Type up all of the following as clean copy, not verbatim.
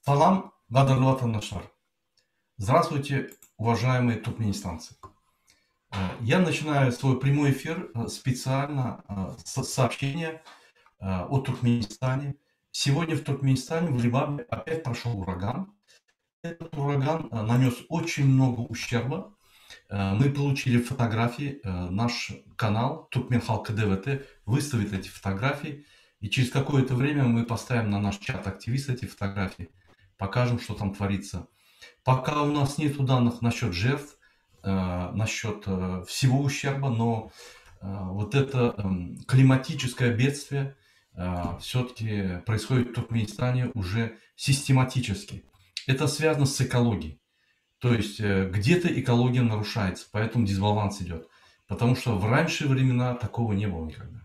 Salam, gadyrly watandaşlar! Здравствуйте, уважаемые туркменистанцы! Я начинаю свой прямой эфир специально с сообщения о Туркменистане. Сегодня в Туркменистане, в Лебабе, опять прошел ураган. Этот ураган нанес очень много ущерба. Мы получили фотографии, наш канал Türkmen Halky DVT выставит эти фотографии. И через какое-то время мы поставим на наш чат активист эти фотографии, покажем, что там творится. Пока у нас нет данных насчет жертв, насчет всего ущерба, но вот это климатическое бедствие все-таки происходит в Туркменистане уже систематически. Это связано с экологией. То есть где-то экология нарушается, поэтому дисбаланс идет. Потому что в раньше времена такого не было никогда.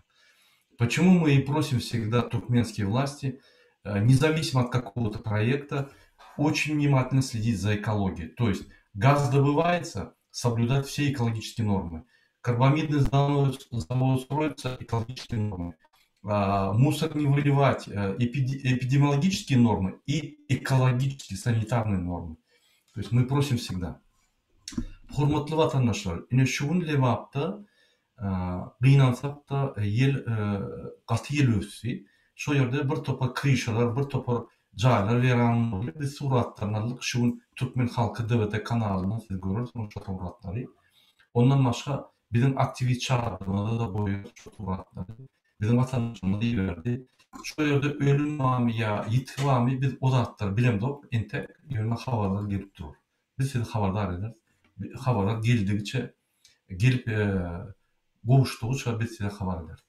Почему мы и просим всегда туркменские власти, независимо от какого-то проекта, очень внимательно следить за экологией. То есть газ добывается, соблюдать все экологические нормы. Карбамидный завод, завод строится, экологические нормы. Мусор не выливать, эпидемиологические нормы и экологические санитарные нормы. То есть мы просим всегда. Hormatly watandaşlar, ine şu gün Lebapda gynansak-da ýel gaty ýel öwüsdi. Şo ýerde bir topar kryşalar, bir topar jaýlar weýran boldy. Biz suratlaryny aldyk. Şu gün Türkmen halky DVT kanalyndan siz görersiňiz şo suratlary. Ondan başga biziň aktiwist çadyrymyzda-da goýarys şo suratlary. Biziň watandaşlarymyz iberdi. Şo ýerde ölüm barmy ýa ýitgi barmy biz o zatlary bilemzok entek, ýöne habarlar gelip dur. Biz sizi habardar ederis. Habarlar geldigiçe, gelip gowuşdygyça biz size habar ederis.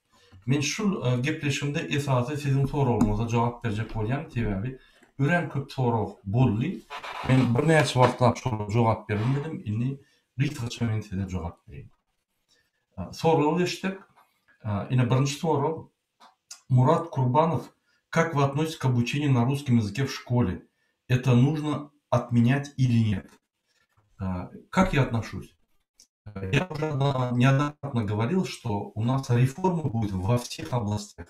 Men şul gepleşigimde esasy siziň soragyňyza jogap berjek bolýan, sebäbi örän köp sorag boldy. Men birnäçe wagtlap şolara jogap berilmedim, indi gysgaça men size jogap bereýin. Soraga geçsek, ine birinji sorag Мурат Курбанов, как вы относитесь к обучению на русском языке в школе? Это нужно отменять или нет? Как я отношусь? Я уже неоднократно говорил, что у нас реформа будет во всех областях.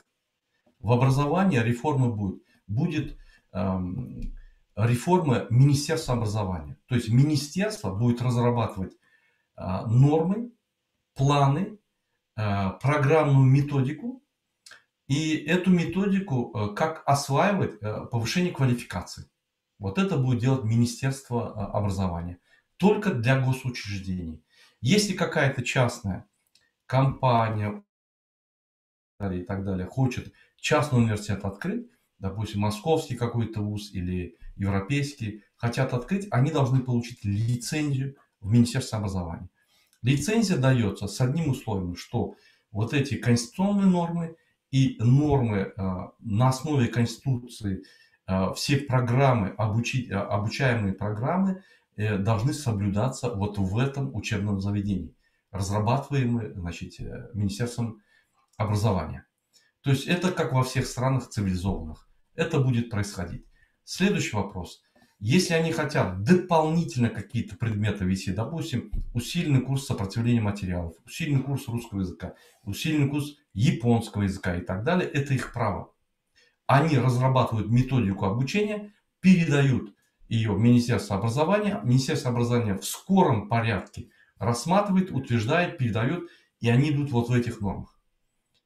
В образовании реформа будет. Будет эм, реформа Министерства образования. То есть министерство будет разрабатывать нормы, планы, программную методику, и эту методику, как осваивать повышение квалификации. Вот это будет делать Министерство образования. Только для госучреждений. Если какая-то частная компания и так далее хочет частный университет открыть, допустим, московский какой-то вуз или европейский, хотят открыть, они должны получить лицензию в Министерстве образования. Лицензия дается с одним условием, что вот эти конституционные нормы и нормы на основе Конституции, все программы, обучаемые программы должны соблюдаться вот в этом учебном заведении, разрабатываемые, значит, Министерством образования. То есть это как во всех странах цивилизованных. Это будет происходить. Следующий вопрос. Если они хотят дополнительно какие-то предметы ввести, допустим, усиленный курс сопротивления материалов, усиленный курс русского языка, усиленный курс японского языка и так далее, это их право. Они разрабатывают методику обучения, передают ее в Министерство образования. Министерство образования в скором порядке рассматривает, утверждает, передает, и они идут вот в этих нормах.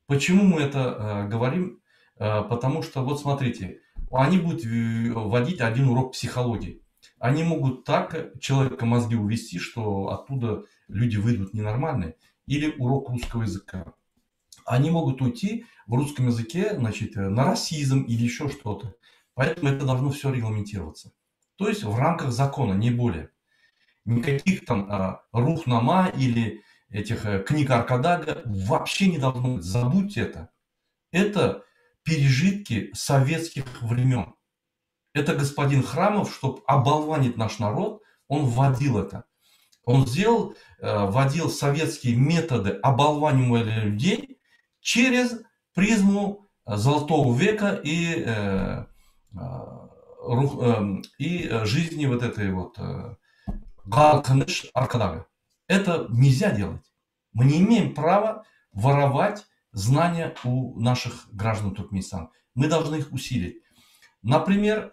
Почему мы это говорим? Потому что, вот смотрите, они будут вводить один урок психологии. Они могут так человека мозги увести, что оттуда люди выйдут ненормальные. Или урок русского языка. Они могут уйти в русском языке, значит, на расизм или еще что-то. Поэтому это должно все регламентироваться. То есть в рамках закона, не более. Никаких там Ruhnama или этих книг Arkadaga вообще не должно быть. Забудьте это. Это пережитки советских времен. Это господин Храмов, чтобы оболванить наш народ, он вводил это. Он вводил советские методы оболванивания людей через призму Золотого века и жизни вот этой вот Galkynyş Arkadagy. Это нельзя делать. Мы не имеем права воровать знания у наших граждан Туркменистана. Мы должны их усилить. Например,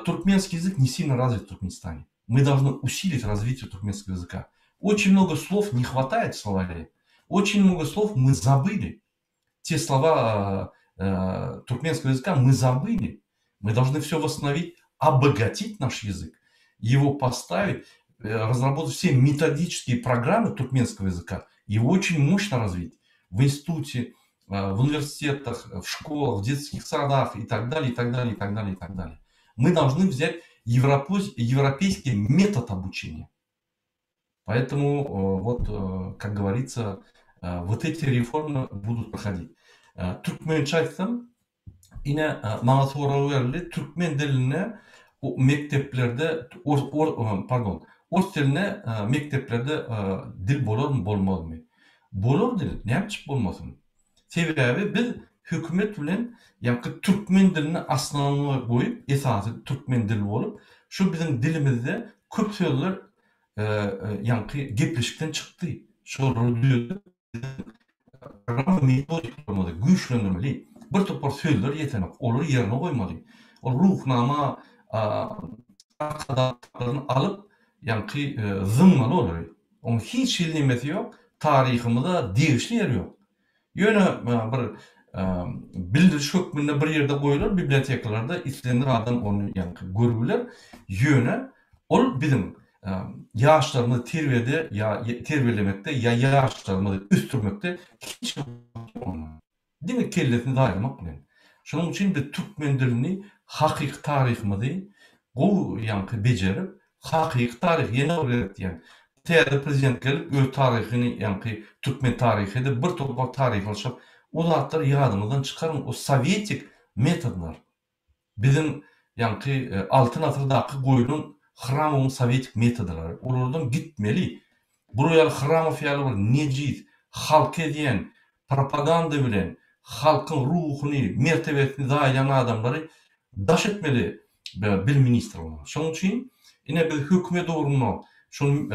Туркменский язык не сильно развит в Туркменистане. Мы должны усилить развитие туркменского языка. Очень много слов не хватает в словаре. Очень много слов мы забыли. Те слова э, туркменского языка мы забыли. Мы должны все восстановить, обогатить наш язык, его поставить, э, разработать все методические программы туркменского языка, его очень мощно развить в институте, э, в университетах, в школах, в детских садах и так далее, и так далее, и так далее, и так далее. Мы должны взять европейский метод обучения. Поэтому, э, вот, э, как говорится, вот эти реформы будут проходить. Türkmençe aýtsam, ine maňa sorag berildi, türkmen diline mekdeplerde, pardon, ors diline mekdeplerde dil bolarmy, bolmazmy? Bolar dil, näme üçin bolmasyn? Sebäbi biz hökümet bilen ýaňky türkmen dilini osnownoý goýup, esasy türkmen dili bolup, şu biziň dilimizde köp sözler ýaňky gepleşikden çykdy. Şolary düzedip biziň metodikalarymyzy güýçlendirmeli. Bir topar sözler ýetenok, olary ýerine goýmaly. Ol Ruhnama Arkadaglaryny alyp ýaňky zyňmaly olary. Oň hiç hili nemesi ýok, taryhymyza degişli ýeri ýok. Ýöne bir bildiriş hökmünde bir ýerde goýular bibliotekalarda islendik adam ony ýaňky görüp biler. Ýöne ol biziň ýaşlarymyzy terbiýede ýa terbiýelemekde ýa ýaşlarymyzy ösdürmekde hiç hili Diňe kellesini zaýalamak bilen. Şonuň üçin biz türkmen dilini hakyky taryhymyzy gowy ýaňky bejerip, hakyky taryh ýene bir gezek diýýän. Täze prezident gelip öz taryhyny ýaňky türkmen taryhy edip bir topar taryhlaşyp o zatlary ýadyňyzdan çykaryň o sowetik metodlar. Biziň ýaňky Altyn asyrdaky goýlan Hramowyň sowetik metodlary. Olardan gitmeli. Bular ýaly Hramow ýaly bir nejis, halky ezýän, propaganda bilen halkyň ruhuny, mertebesini zaýalaýan adamlary daş etmeli bilim ministrligine. Şonuň üçin ine biz hökümet ugrunda şol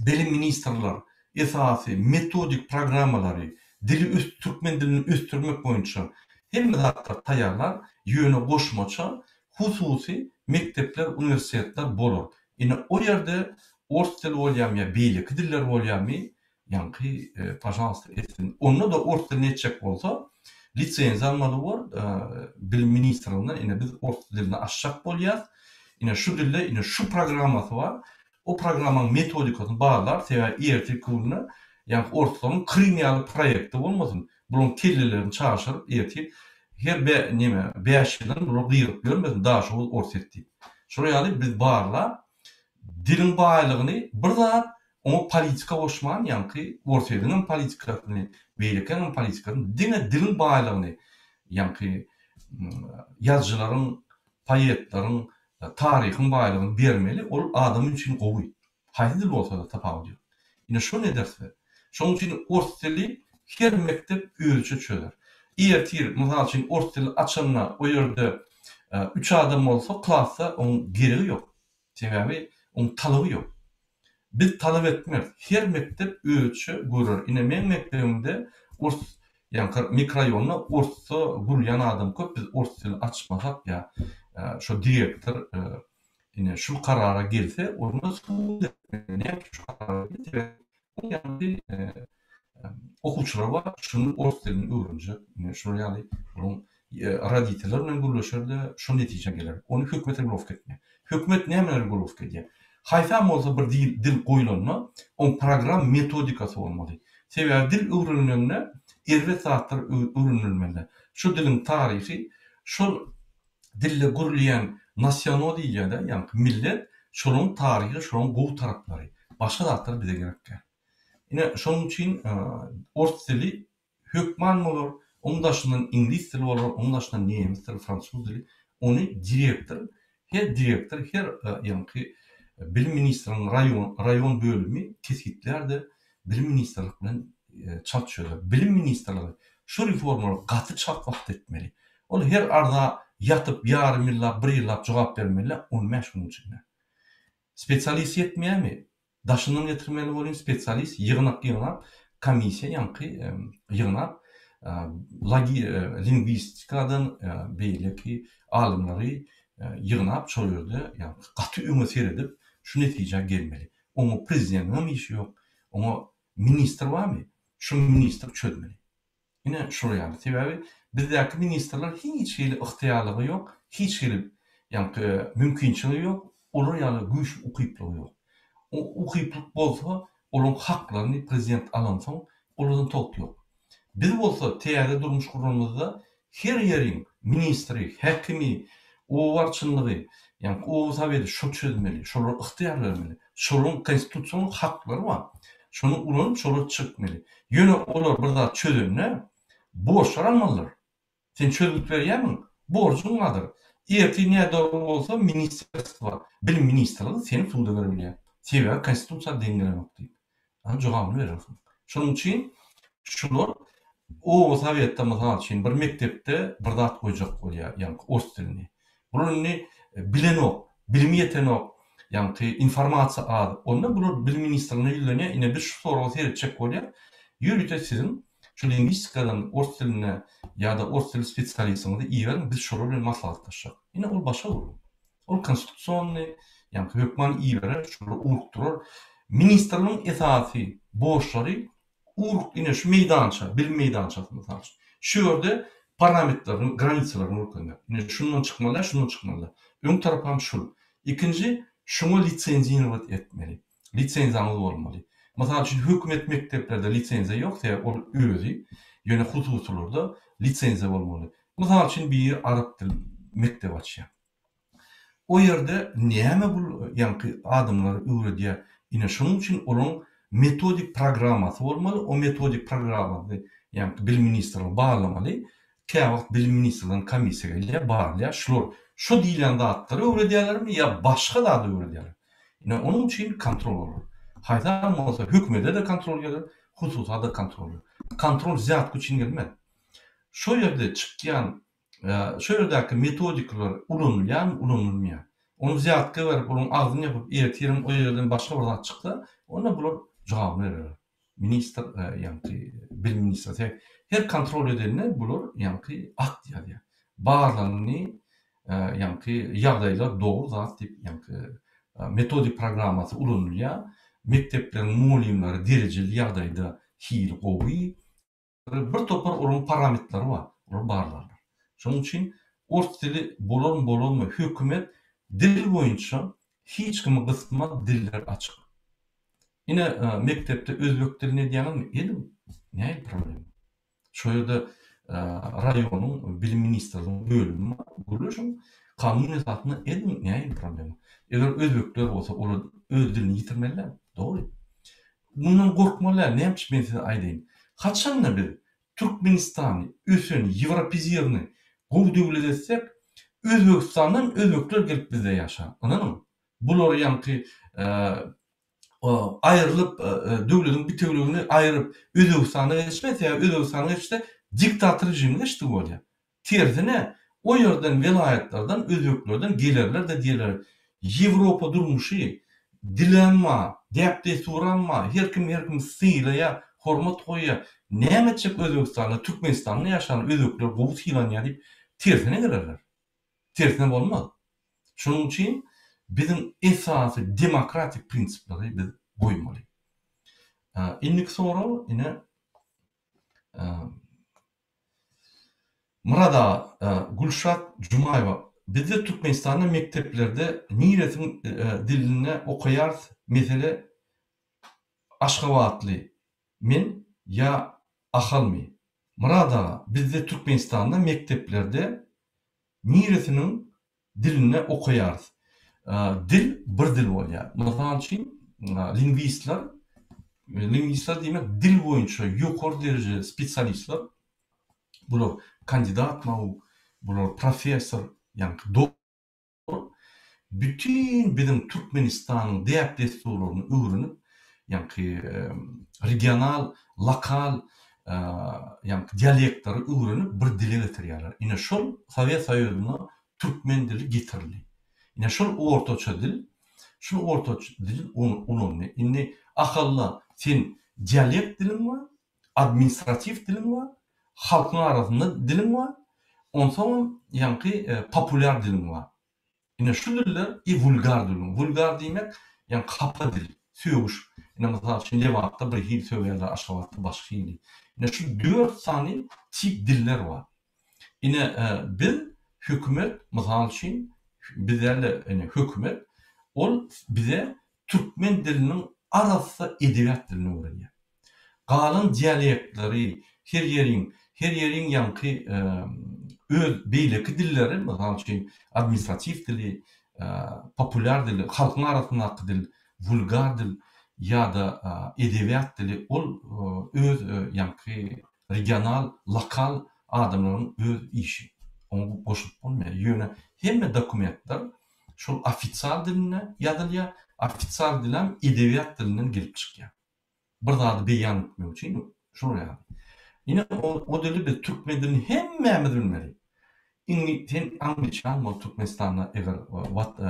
bilim ministrler esasy metodik programmalary, dili ös türkmen dilini ösdürmek boýunça hemme zatlary taýýarlar, ýöne goşmaça hususy mekdepler, uniwersitetler bolar. Ine o ýerde ors dili bolýarmy ýa beýleki diller bolýarmy, ýaňky pažalsta etsin. Onda-da ors dilini etjek bolsa, lisenziýa almaly bor, bilim ministrliginden ine biz ors dilini açjak bolýas, ine şu dilde ine şu programmasy bar, O programmaň metodikasyny barlar, sebäbi ertirki günde ýaňky orslaryň Krym ýaly proýekti bolmasyn, bularyň kellelerini çaşyryp ertir her bä neme bäş ýyldan bular gygyryp ýörmesin Daşoguz Orsýet diýip. Şolar ýaly biz barlap diliň baýlygyny bir zat oňa politika goşman ýaňky Orsýediňem politikasyny beýlekiňem politikasyny diňe diliň baýlygyny ýaňky ýazyjylaryň poetleriň taryhyň baýlygyny bermeli, ol adam üçin gowy. Haýsy dil bolsa-da tapawudy ýok. Ine şony ederse. Şonuň üçin ors dili her mekdep özüçe çözer. Ertir, mysal üçin, ors dili açanda o ýerde üç adam bolsa klasda oň geregi ýok. Sebäbi oň talaby ýok. Biz talap etmeris. Her mekdep özüçe görer. Ine meň mekdebimde ors ýaňky mikroraýonda orsça gürlýän adam köp biz ors dili açmasak ýa şo direktor ine şul karara gelse onda sud etmeli. Näme üçin şu karara geldi? Sebäbi oň ýaňky okuwçylar bar şuny ors dilini öwrenjek. Ine şular ýaly olaň roditeller bilen gürleşer-de şo netijä geler. Ony hökümet regulowka etmeýär. Hökümet nämeleri regulowka edýär? Haýsam bolsa bir dil dil goýlanda, oň program metodikasy bolmaly. Sebäbi dil öwrenilende erbet zatlar öwrenilmeli. Şo diliň taryhy, şol dilde gürleýän nasiono diýilýär-de, ýaňky millet, şolaryň taryhy, şolaryň gowy taraplary. Başga zatlar bize gerek däl. Ine, şonuň üçin ors dili Hökman bolar, oň daşyndan iňlis dili bolar, oň daşyndan nemes dili, fransuz dili. Ony direktor, her direktor, her ýaňky bilim ministriniň raýon, raýon bölümi kesgitlär-de, bilim ministrlik bilen çalt çözer. Bilim ministrligi şu reformalary gaty çalt wagtda etmeli. Ol her arza ýatyp ýarym ýyllap, bir ýyllap jogap bermeli däl, on bäş günüň içinde. Spesialist ýetmeýärmi? Daşyndan getirmeli bolýan spesialist ýygnak ýygnap, komissiýa ýaňky ýygnap, lingwistikadan beýleki alymlary ýygnap şol ýerde ýagny gaty öňe seredip şu netijä gelmeli. Oňa prezidentiňem işi ýok. Oňa ministr barmy? Şu ministr çözmeli. Ine şular ýaly. Sebäbi bizdäki ministrler hiç hili ygtyýarlygy ýok, hiç hili ýaňky mümkinçiligi ýok, olar ýaly güýçli ukyplygy ýok. Ukyplyk bolsa olaryň haklaryny prezident alansoň olardan tolk ýok. Biz bolsa täze durmuş guranymyzda her ýeriň ministri, häkimi, oba arçynlygy, ýaňky oba soweti şo çözmeli, şolara ygtyýar bermeli. Şolaryň konstitusion haklary bar. Şony ulanyp şolar çykmeli. Ýöne olar bir zat çözende borçlar almalydyr. Sen çözgüt berýärmiň? Borjuň bardyr. Ertir nädogry bolsa ministerstwo, bilim ministrligi seni suda berip bilýär. Sebäbi konstitusiýa deň gelenok diýip. Ana jogabyny berersiň. Şonuň üçin şular oba sowetde mysal üçin bir mekdepde bir zat goýjak bolýar, ýaňky ors dilini. Bular indi bilenok, bilimi ýetenok, ýaňky informasiýa az. Onda bular bilim ministrligine ýüzlenýär, ine biz şu soraga seretjek bolýar. Ýörite siziň şu lingwistikadan ors diline ýa-da ors dili spesialistiňizi iberiň, biz şolar bilen maslahatlaşjak. Ine ol başga gürrüň. Ol konstitusionnyý, ýaňky hökman iberer, şolary ugrukdyrar. Ministrligiň esasy borçlary ugruk ine şu meýdança, bilim meýdançasy mysal üçin. Şu ýerde parametrlerini, granisalaryny görkezmek. Ine şundan çykmaly däl, şundan çykmaly däl. Öň tarapam şul. Ikinji, şuňa lisenzirowat etmeli. Lisenziýaňyz bolmaly. Mysal üçin hökümet mekdeplerde lisenziýa ýok, sebäbi ol özi, ýöne hususylarda lisenziýa bolmaly. Mysal üçin biri arap dil mekdebi açýar. O ýerde näme bul ýaňky adamlara öwredýär? Ine şonuň üçin olaň metodik programmasy bolmaly, o metodik programmasyny ýaňky bilim ministrligi barlamaly. Käwagt bilim ministrliginden komissiýa gelýär, barlaýar, şular şo diýilýän zatlary öwredýärlermi ýa başga zady öwredýärler? Ine onuň üçin kontrol bolar. Haýsam bolsa hökümede-de kontrol geler, hususa-da kontrol geler. Kontrol wzýatka üçin gelmez. Şo ýerde çykýan, şo ýerdäki metodikalar ulanylýarmy, ulanylmaýar. Ony wzýatka berip, olaryň agzyny ýapyp, ertirem o ýerden başga bir zat çyksa, onda bular jogabyny bererler. Ministr, ýaňky bilim ministri her kontrol edende bular ýaňky akt ýazýar. Barlanyny ýaňky ýagdaýlar dogry zat diýip ýaňky metodik programmasy ulanylýar. Mekdepleriň mugallymlary derejeli ýagdaýda hili gowy. Bir topar olaryň parametrleri bar, olar barlarlar. Şonuň üçin ors dili bolarmy bolarmy hökümet dil boýunça hiç kimi gysmaz diller açyk. Ine mekdepde özbek dilini edýäňizmi ediň nähili problema. Şo ýerde raýonyň bilim ministrliginiň bölümi bar gürleşiň kanun esasynda ediň nähili problema. Eger özbekler bolsa olar öz dilini ýitirmeli däl dogry. Mundan gorkmaly däl, näme üçin men size aýdaýyn. Haçanda biz Türkmenistany ösen, ýewropizirny, gowy döwlet etsek, Özbegistandan özbekler gelip bizde ýaşar. Ynanyň. Bular ýaňky aýrylyp, döwletiň bitewligini aýryp Özbegistana geçmez, sebäbi Özbegistana geçse diktator režimi geçdigi bolýar. Tersine, o ýerden, welaýatlardan, özbeklerden gelerler-de diýerler, Ýewropa durmuşy, dilem bar, däp-dessuram bar, her kim her kimi sylaýar, hormat goýýar. Näme etjek Özbegistanda, Türkmenistanda ýaşan özbekler gowy sylanýar diýip, tersine gelerler. Tersine bolmaz. Şonuň üçin biziň esasy demokratik prinsipleri biz goýmaly. Indiki sorag, ine, Myrat aga, Gülşat Jumaýewa, bizde Türkmenistanda mekdeplerde niresiň dilinde okaýarys mesele Aşgabatly men ýa Ahalmy? Myrat aga, bizde Türkmenistanda mekdeplerde niresiniň dilinde okaýarys. Dil bir dil bolýar. Mysal üçin, lingwistler, lingwistler diýmek dil boýunça ýokary derejeli spesialistler, bular kandidat nauk, bular professor, ýagny doktor, bütin biziň Türkmenistanyň däp-dessurlaryny öwrenip, ýagny regional, lokal, ýagny dialektleri öwrenip bir dile getirýärler. Ine şol Sowet Soýuzynda türkmen dili getirildi. Ine şol ortaça dil, şul ortaça dil ulandy. Indi Ahalda sen dialekt diliň bar, administratiw diliň bar. Halkyň arasynda diliň bar, onsoňam ýaňky populýar diliň bar. Ine şu diller i wulgar diliň. Wulgar diýmek, ýaňky hapa dil, sögüş. Ine mysal üçin Lebapda bir hili sögýärler, Aşgabatda başga hili. Ine şu dört sany tip diller bar. Ine biz hökümet mysal üçin biz däl-de ine hökümet ol bize türkmen diliniň arassa edebiýat dilini öwrenýär. Galan dialektleri, her ýeriň, her ýeriň ýaňky öz beýleki dilleri, mysal üçin, administratiw dili, populýar dili, halkyň arasyndaky dil, wulgar dil ýa-da edebiýat dili, ol öz ýaňky regional, lokal adamlaryň öz işi. Oňa goşulyp bolmaýar. Ýöne hemme dokumentler şol ofisial dilinde ýazylýar. Ofisial dilem edebiýat dilinden gelip çykýar. Bir zady beýan etmek üçin şol ýaly. Ine o dili biz türkmen dilini hemmämiz bilmeli. Iňli sen angliçan bol Türkmenistanda eger wat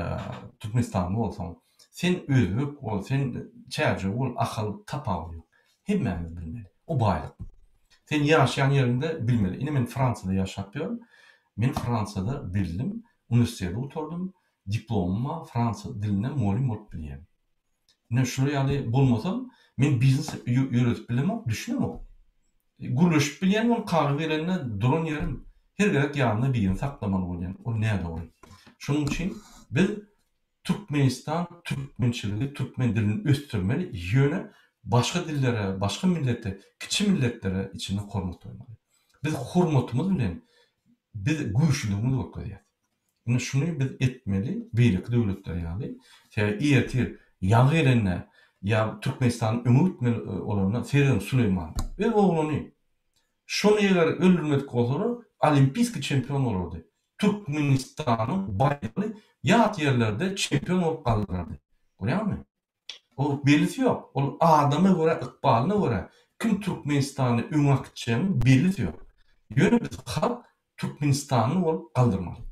Türkmenistanly bolsaň, sen özbek bol, sen çärjew bol, ahal tapawudy ýok. Hemmämiz bilmeli. O baýlyk. Sen ýaşaýan ýeriňde bilmeli. Ine men Fransiýada ýaşap ýörün. Men Fransiýada bildim, uniwersiteti gutardym, diplomym bar, fransiýa dilinden mugallym bolup bilýän. Ine şular ýaly bolmasam, men biznes ýöredip bilemok, düşünemok. Gürleşip bilýän bolup kagyz gelende duran ýerim, her gezek ýanymda birini saklamaly bolýan. Ol nädogry. Şonuň üçin biz Türkmenistan türkmençiligi, türkmen dilini ösdürmeli, ýöne başga dillere, başga millete, kiçi milletlere içinde hormat goýmaly. Biz hormatymyz bilen biz güýçlüligimizi görkezýäs. Ine şuny biz etmeli beýleki döwletler ýaly. Sebäbi ertir ýagy gelende ýa Türkmenistan öňe gitmeli bolanda Sergin Süleýman öz ogluny şony eger öldürmedik bolsalar olimpiýskiý çempion bolardy. Türkmenistanyň baýdagyny ýat ýerlerde çempion bolup galdyrardy. Görýäňmi? Ol bellisi ýok. Ol adama görä, ykbalyna görä, kim Türkmenistany öňe akitjeginiň bellisi ýok. Ýöne biz halk türkmenistanly bolup galdyrmaly.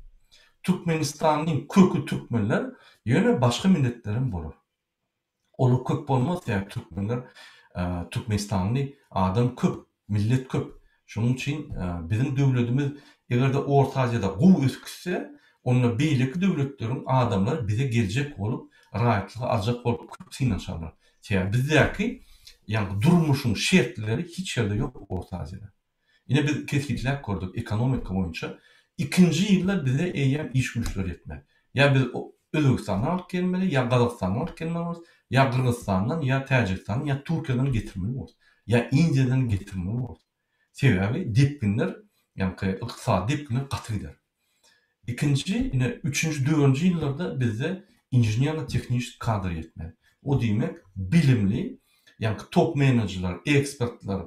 Türkmenistanyň köki türkmenler, ýöne başga milletlerem bolar. Olar köp bolmaz, sebäbi türkmenler türkmenistanly adam köp. Millet köp. Şonuň üçin biziň döwletimiz eger-de Orta Aziýada gowy ösüp gitse, onda beýleki döwletleriň adamlary bize geljek bolup, raýatlygy aljak bolup köp synanyşarlar. Sebäbi bizdäki ýagny durmuşyň şertleri hiç ýerde ýok Orta Aziýada. Ine biz kesgitläp gördük ekonomika boýunça ikinji ýylda bize eýýäm iş güýçleri ýetmez. Ýa biz Özbegistandan alyp gelmeli, ýa Gazagystandan alyp gelmeli bolarys, ýa Gyrgyzystandan, ýa Täjigistandan, ýa Türkiýeden getirmeli bolarys, ýa Indiýadan getirmeli bolarys. Sebäbi depginler, ýaňky ykdysady depginler gaty gider. Ikinji, ine, üçünji, dördünji ýyllarda bizde inženerno-tehniçeskiý kadr ýetmez. O diýmek, bilimli, ýaňky top-menejerler, ekspertler,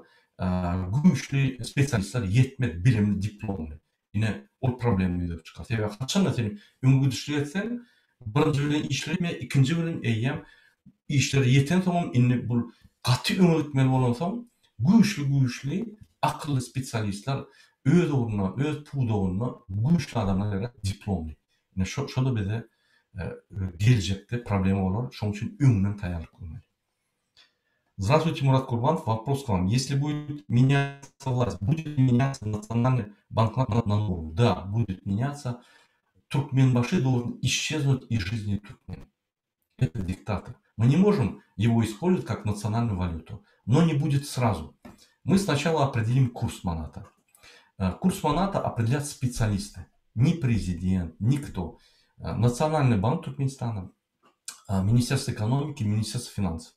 güýçli spesialistler ýetmez, bilimli, diplomly. Ine, ol problema ýüze çykar. Sebäbi haçanda sen öňe gidişlik etseň, birinji bilen işleýme, ikinji bilen eýýäm işleri ýetensoňam indi bul gaty öňe gitmeli bolansoň, güýçli-güýçli akylly spesialistler öz ugrunda, öz pudagynda güýçli adamlar gerek, diplomly. Ine şo şo-da bize geljekde problema bolar, şonuň üçin öňünden taýýarlyk görmeli. Здравствуйте, Мурат Курбанов. Вопрос к вам. Если будет меняться власть, будет ли меняться национальный банкнот на новую? Да, будет меняться. Туркменбаши должен исчезнуть из жизни туркмен. Это диктатор. Мы не можем его использовать как национальную валюту, но не будет сразу. Мы сначала определим курс маната. Э, курс маната определят специалисты. Ни президент, никто. Э, Национальный банк Туркменистана, а, Министерство экономики, Министерство финансов.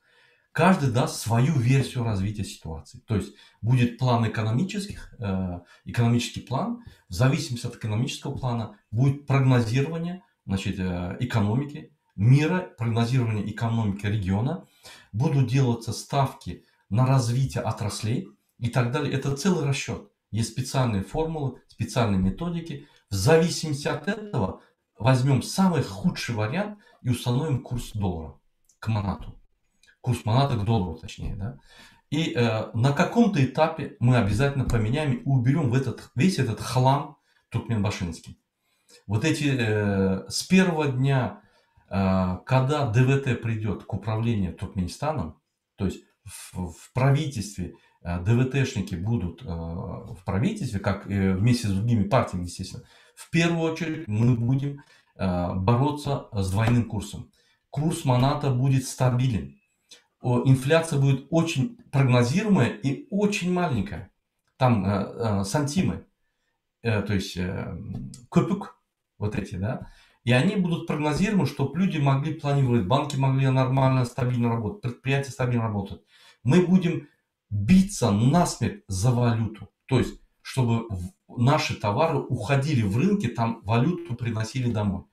Каждый даст свою версию развития ситуации. То есть будет план экономических, э, экономический план, в зависимости от экономического плана будет прогнозирование значит, э, экономики мира, прогнозирование экономики региона, будут делаться ставки на развитие отраслей и так далее. Это целый расчет. Есть специальные формулы, специальные методики. В зависимости от этого возьмем самый худший вариант и установим курс доллара к манату. Курс маната к доллару, точнее, да. И э, на каком-то этапе мы обязательно поменяем и уберем в этот, весь этот хлам туркменбашинский. Вот эти э, с первого дня, э, когда ДВТ придет к управлению Туркменистаном, то есть в, в правительстве ДВТшники будут в правительстве, как вместе с другими партиями, естественно, в первую очередь мы будем бороться с двойным курсом. Курс маната будет стабилен. Инфляция будет очень прогнозируемая и очень маленькая. Там сантимы, то есть köpük вот эти, да, и они будут прогнозируемы, чтобы люди могли планировать, банки могли нормально, стабильно работать, предприятия стабильно работать. Мы будем биться насмерть за валюту. То есть, чтобы наши товары уходили в рынки, там валюту приносили домой,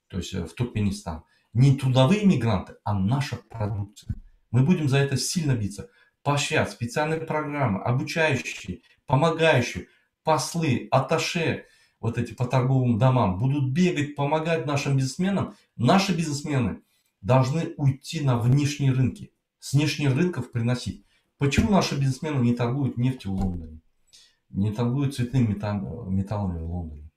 то есть в Туркменистан. Не трудовые мигранты, а наша продукция. Мы будем за это сильно биться. Поощрять специальные программы, обучающие, помогающие, послы, атташе, вот эти по торговым домам, будут бегать, помогать нашим бизнесменам. Наши бизнесмены должны уйти на внешние рынки, с внешних рынков приносить. Почему наши бизнесмены не торгуют нефтью в Лондоне? Не торгуют цветными металлами в Лондоне?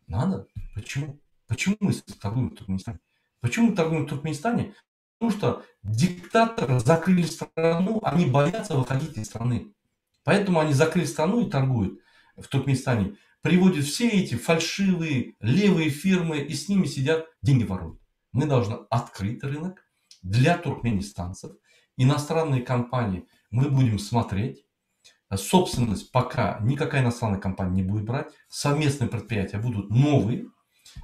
Надо? Почему? Почему мы торгуем в Туркменистане? Почему мы торгуем в Туркменистане? Потому что диктаторы закрыли страну, они боятся выходить из страны. Поэтому они закрыли страну и торгуют в Туркменистане. Приводят все эти фальшивые левые фирмы и с ними сидят, деньги воруют. Мы должны открыть рынок для туркменистанцев. Иностранные компании мы будем смотреть. Собственность пока никакая иностранная компания не будет брать. Совместные предприятия будут новые,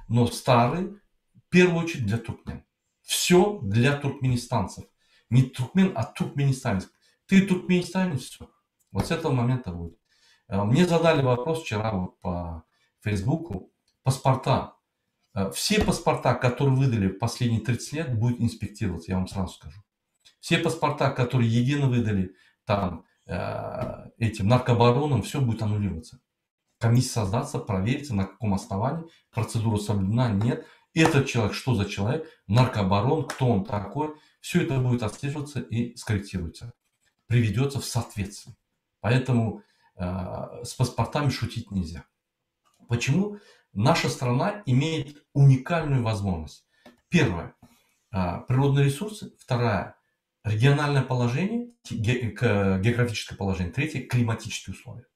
но старые, в первую очередь для туркмен. Все для туркменистанцев. Не туркмен, а туркменистанец. Ты туркменистанец, все. Вот с этого момента будет. Мне задали вопрос вчера вот по Фейсбуку. Паспорта. Все паспорта, которые выдали в последние 30 лет, будут инспектироваться, я вам сразу скажу. Все паспорта, которые едино выдали там этим наркобаронам, все будет аннулироваться. Комиссия создастся, проверится, на каком основании, процедура соблюдена, нет. Этот человек, что за человек, наркобарон, кто он такой, все это будет отслеживаться и скорректируется, приведется в соответствие. Поэтому с паспортами шутить нельзя. Почему? Наша страна имеет уникальную возможность. Первое, природные ресурсы. Второе, региональное положение, географическое положение. Третье, климатические условия.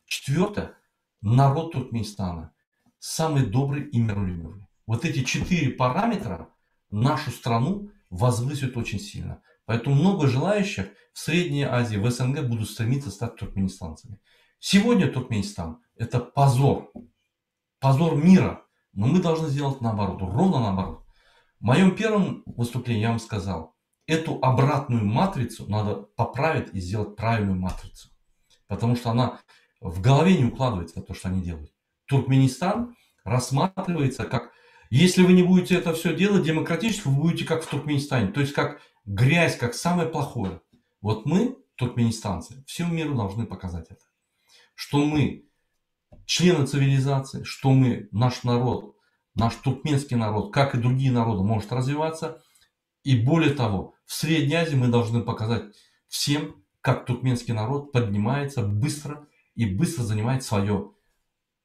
Четвертое, народ Туркменистана самый добрый и миролюбивый. Вот эти 4 параметра нашу страну возвысят очень сильно. Поэтому много желающих в Средней Азии, в СНГ будут стремиться стать туркменистанцами. Сегодня Туркменистан – это позор. Позор мира. Но мы должны сделать наоборот, ровно наоборот. В моем первом выступлении я вам сказал, эту обратную матрицу надо поправить и сделать правильную матрицу. Потому что она в голове не укладывается, то, что они делают. Туркменистан рассматривается как, если вы не будете это все делать демократически, вы будете как в Туркменистане. То есть как грязь, как самое плохое. Вот мы, туркменистанцы, всему миру должны показать это. Что мы члены цивилизации, что мы, наш народ, наш туркменский народ, как и другие народы, может развиваться. И более того, в Средней Азии мы должны показать всем, как туркменский народ поднимается быстро и быстро занимает свое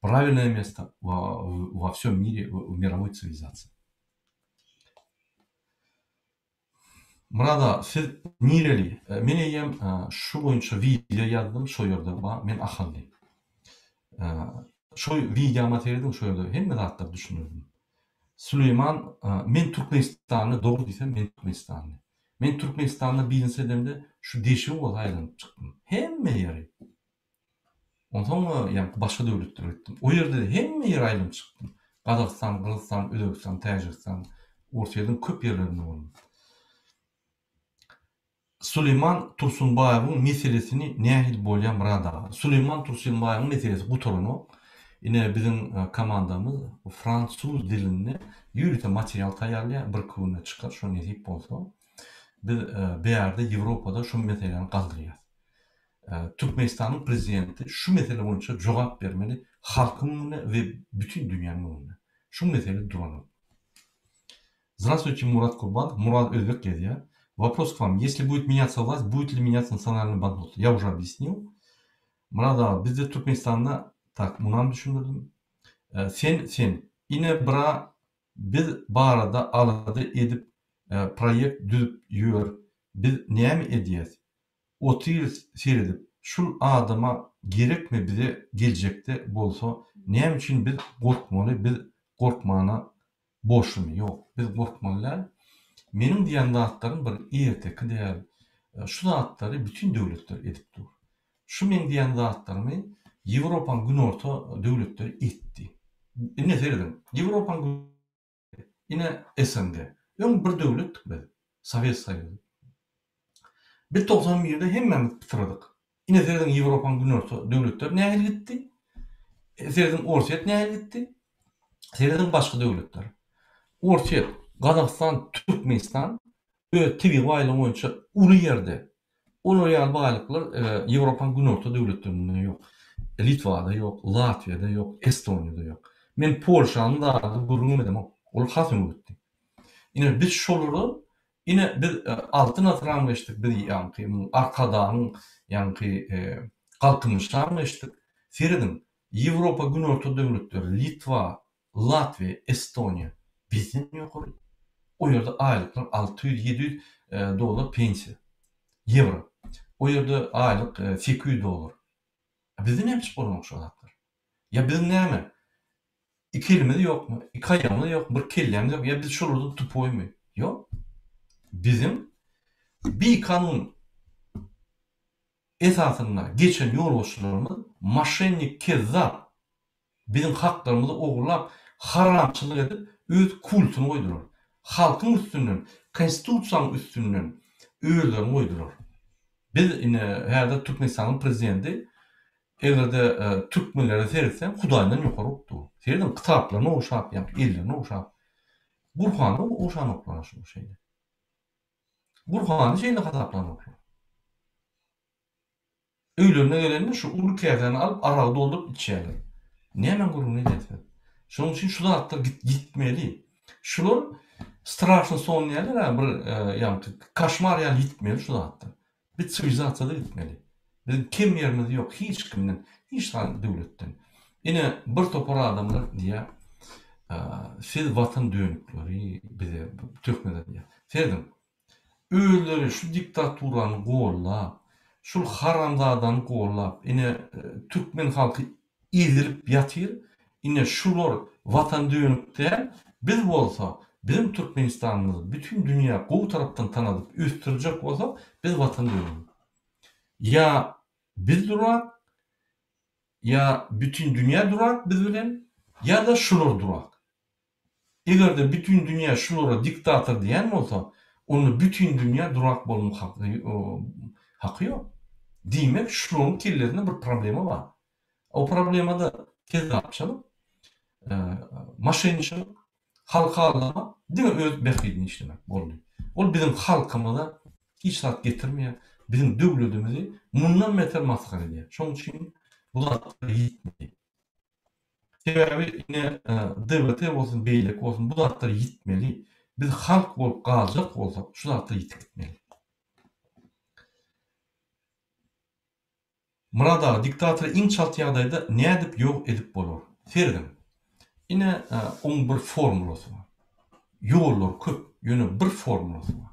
правильное место во всем мире, в мировой цивилизации. Murad siz nireli? Men eýýäm şu boýunça wideo ýazdym, şo ýerde bar, men ahally. Şo wideoma serediň, şo ýerde hemme zatlary düşündirdim. Süleýman, men Türkmenistanly, dogry diýsem men Türkmenistanly. Men Türkmenistanda biznes edemde şu deşigi bolsa aýlanyp çykdym. Hemme ýeri. Onsoň ýaňky başga döwletlere gitdim. O ýerde-de hemme ýeri aýlanyp çykdym. Gazagystan, Gyrgyzystan, Özbegistan, Täjigistan, Orsýetiň köp ýerlerinde boldum. Suleýman Tursunbaýewiň meselesini nähili bolýa Myrat aga? Suleýman Tursunbaýewiň meselesi gutaranok. Ine biziň komandamyz fransuz dilinde ýörite material taýýarlaýar, birki günde çykar şo nesip bolsa. Biz bärde Ýewropada şu meseläni galdyrýas. Türkmenistanyň prezidenti şu mesele boýunça jogap bermeli halkyň öňünde we bütin dünýäniň öňünde. Şu mesele duranok. Здравствуйте, Мурат Курбанов. Мурат Özbek ýazýar. Вопрос к вам. Если будет меняться власть, будет ли меняться национальный банкнот? Я уже объяснил. Myrat aga, bizde Türkmenistanda tak, munam düşündirdim. Sen, sen, ine bira biz barada alada edip proýekt düzüp ýör. Biz näme edýäs? Otyrys seredip. Şul adama gerekmi bize geljekde bolsa näme üçin biz gorkmaly biz gorkmana borçlumy ýok biz gorkmaly däl meniň diýen zatlarym bir erteki däl şu zatlary bütin döwletler edip dur şu meň diýen zatlarymy ýewropaň günorta döwletleri etdi ine serediň ýewropaň Ine SNG. Öň bir döwletdik biz. Sowet Soýuzy. Biz 91-de hemmämiz pytradyk. Ine serediň Ýewropanyň günorta döwletleri nähili gitdi? Serediň Orsýet nähili gitdi? Serediň başga döwletler. Orsýet, Gazagystan, Türkmenistan öz tebigy baýlygy boýunça uly ýerde Olar ýaly baýlyklar Ýewropanyň günorta döwletlerinde ýok. Litwada ýok, Latwiýada ýok, Estoniýada ýok. Men Polşany zady gürrüňem edemok. Olar has öňe gitdi. Ine biz şolara ine biz Altyn asyram geçdik, biz ýaňky Arkadagyň ýaňky Galkynyşam geçdik. Serediň, Ýewropa günorta döwletleri, Litwa, Latwiýa, Estoniýa bizden ýokary. O ýerde aýlyklar 600, 700 dollar pensiýa. Ýewro. O ýerde aýlyk 800 dollar. A bizde näme üçin bolanok şo zatlar? Ýa biziň näme? Iki elimiz ýokmy? Iki aýagymyz ýokmy? Bir kellämiz ýokmy? Ýa biz şolardan tupoýmy? Ýok. Biziň bikanun esasynda geçen ýolbaşçylarymyz moşennik, kezzap Biziň haklarymyzy ogurlap, haramçylyk edip, öz kultuny goýdular. Halkyň üstünden, Konstitusiýanyň üstünden özlerini goýdular. Biz ine häzir Türkmenistanyň prezidenti eger-de türkmenlere seretseň Hudaýdan ýokary bolup dur. Serediň kitaplaryny ogşap, ýa ellerini ogşap. Gurhany ogşanoklar şular şeýle. Gurhany şeýle hasaplanoklar. Öýlerine gelende şu uly käsäni alyp aragy dolduryp içýärler. Nämäň gürrüňini edýärsiňiz? Şonuň üçin şu zatlar ýitmeli. Şular straşny son diýýärler-ä bir ýaňky koşmar ýaly ýitmeli şu zatlar. Biz siwilizasiýada gitmeli. Biziň kem ýerimiz ýok hiç kimden, hiç hany döwletden. Ine bir topar adamlar diýýär, siz watan dönükleri bize töhmet edýär. Serediň, Özleri şu diktaturany gollap, şul haramzadany gollap, ine türkmen halky ezilip ýatyr, ine şular watan dönük däl, biz bolsa biziň Türkmenistanymyzy bütin dünýä gowy tarapdan tanadyp ösdürjek bolsak biz watan dönügi. Ýa biz durak, ýa bütin dünýä durak biz bilen, ýa-da şular durak. Eger-de bütin dünýä şulara diktator diýen bolsa, onda bütin dünýä durak bolmak haky ýok. Diýmek, şularyň kellesinde bir problema bar. O problema-da kezzapçylyk, moşenniçilik, halky aldamak, diňe öz bähbidini işlemek boldy. Ol biziň halkymyza hiç zat getirmeýär, biziň döwletimizi mundan beter masgara edýär. Şonuň üçin bu zatlar ýitmeli. Sebäbi ine DWT bolsun beýleki bolsun bu zatlar ýitmeli. Biz halk bolup galjak bolsak şu zatlar ýitip gitmeli. Myrat aga diktatory iň çalt ýagdaýda nädip ýok edip bolar? Serediň. Ine oň bir formulasy bar. Ýollary köp, ýöne bir formulasy bar.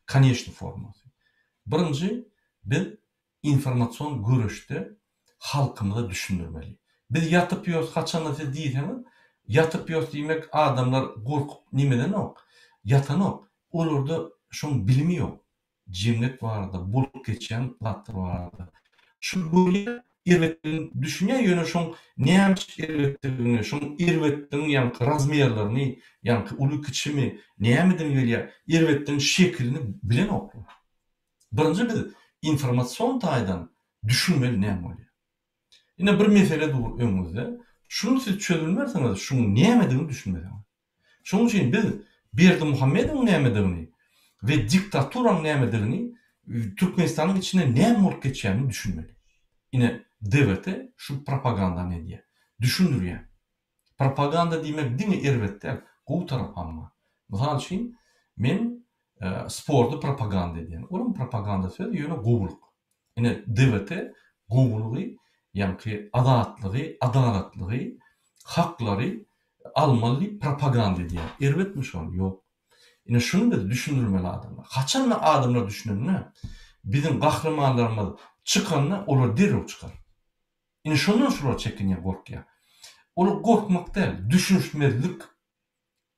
Koneçnyý formulasy. Birinji biz informasion göreşde halkymyza düşündirmeli. Biz ýatyp ýörüs haçanda siz diýseňiz, ýatyp ýörüs diýmek adamlar gorkup nemedenok, ýatanok. Olarda şoň bilimi ýok. Jemgyýet barada, bolup geçýän zatlar barada. Şu görýän erbetligini düşünýär, ýöne şoň näme erbetligini, şoň erbetligiň ýaňky razmerlerini, ýaňky uly-kiçimi, nämeden gelýär, erbetligiň şekilini bilenoklar. Birinji biz informasion taýdan düşünmeli näme bolýar. Ine bir mesele dur öňüňizde. Şuny siz çözülmersiňiz şuň nämedigini düşünmeseňiz. Şonuň üçin biz Berdimuhamedowyň nämedigini we diktaturaň nämedigini Türkmenistanyň içinde näme bolup geçýänini düşünmeli. Ine DWT şu propagandany edýär. Düşündirýär. Propaganda diýmek diňe erbet däl, gowy tarapam bar. Mysal üçin, men sporty propaganda edýän. Olam propaganda sözi, ýöne gowulyk. Ine, DWT gowulygy, ýaňky azatlygy, adalatlygy, haklary almaly diýip propaganda edýär. Erbetmi şol? Ýok. Ine şuny biz düşündirmeli adamlar. Haçanda adamlar düşünende, biziň gahrymanlarymyz. Çykanda olar derrew çykar. Ine şondan şular çekinýär, gorkýar. Olar gorkmak däl, düşünişmezlik.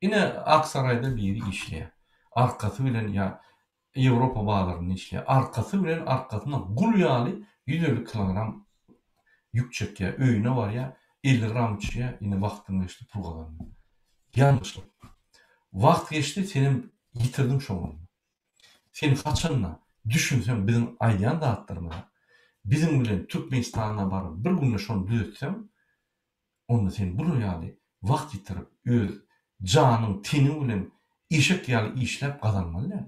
Ine Ak Saraýda biri işleýär. Arkasy bilen ýa Ýewropa bazarynda işleýär. Arkasy bilen arkasyna gul ýaly 150 kilogram ýük çekýär. Öýüne barýar, 50 gram içýär, ine wagtyň geçdi, pul gazandyň. Ýalňyşlyk. Wagt geçdi, senem ýitirdiň şo günüňi. Sen haçanda düşünseň biziň aýdýan zatlarymyza, biziň bilen Türkmenistana baryp bir günde şony düzetseň, onda sen bular ýaly wagt ýitirip, öz janyň, teniň bilen eşek ýaly işläp gazanmaly däl.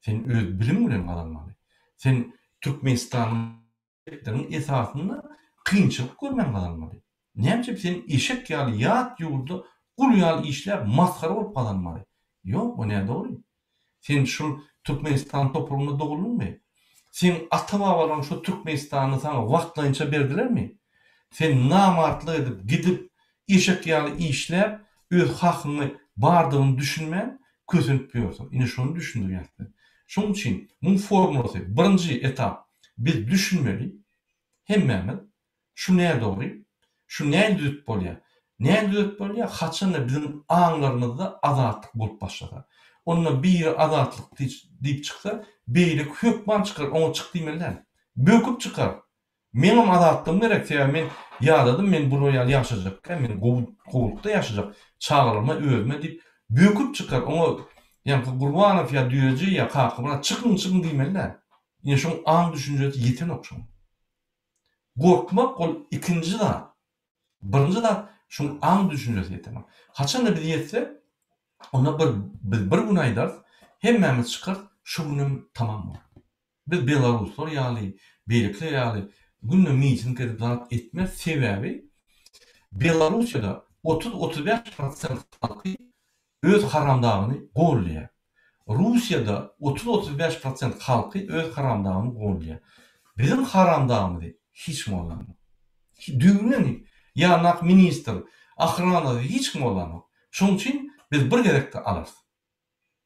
Sen öz biliň bilen gazanmaly. Sen Türkmenistanyň Şertleriň esasynda kynçylyk görmän gazanmaly. Näme üçin sen eşek ýaly ýat ýurda gul ýaly işläp masgara bolup gazanmaly? Ýok o nädogry. Sen şul Türkmenistan topragynda doguldyňmy? Seň ata-babalaryň şo Türkmenistany saňa wagtlaýynça berdilermi? Sen namartlyk edip gidip eşek ýaly işläp öz hakyňy bardygyny düşünmän kösenip ýörsüň. Ine şony düşündirýäs biz. Şonuň üçin muň formulasy birinji etap biz düşünmeli hemmämiz şu nädogry, şu näl düzüp bolýar. Näl düzüp bolýar haçanda biziň aňlarymyzda azatlyk bolup başlasa. Onda biri azatlyk diýip çyksa beýleki hökman çykar oňa çyk diýmeli däl. Böküp çykar. Meňem azatlygym gerek, sebäbi men ýadadym, men bular ýaly ýaşajak däl, men gowy gowulykda ýaşajak, çagalaryma, özüme diýip, böküp çykar, oňa ýaňky Gurbanow ýa Düýeji ýa Kakamyrat çykyň, çykyň diýmeli däl. Ine şoň aň-düşünjesi ýetenok şoňa. Gorkmak ol ikinji zat. Birinji zat şoň aň-düşünjesi ýetenok. Haçanda biz ýetsek, onda bir biz bir gün aýdarys, hemmämiz çykarys, şu günem tamam bolar. Biz belaruslar ýaly, beýlekiler ýaly günde miting edip zat etmeris, sebäbi Belarussiýada 30-35 prosent halky öz haramdagyny goldaýar. Russiýada 30-35 prosent halky öz haramdagyny goldaýar. Biziň haramdagymyzy hiç kim goldanok. Düýbünden hiç. Ýanyndaky ministr, ahranasy hiç kim goldanok. Şonuň üçin biz bir gezekde alarys.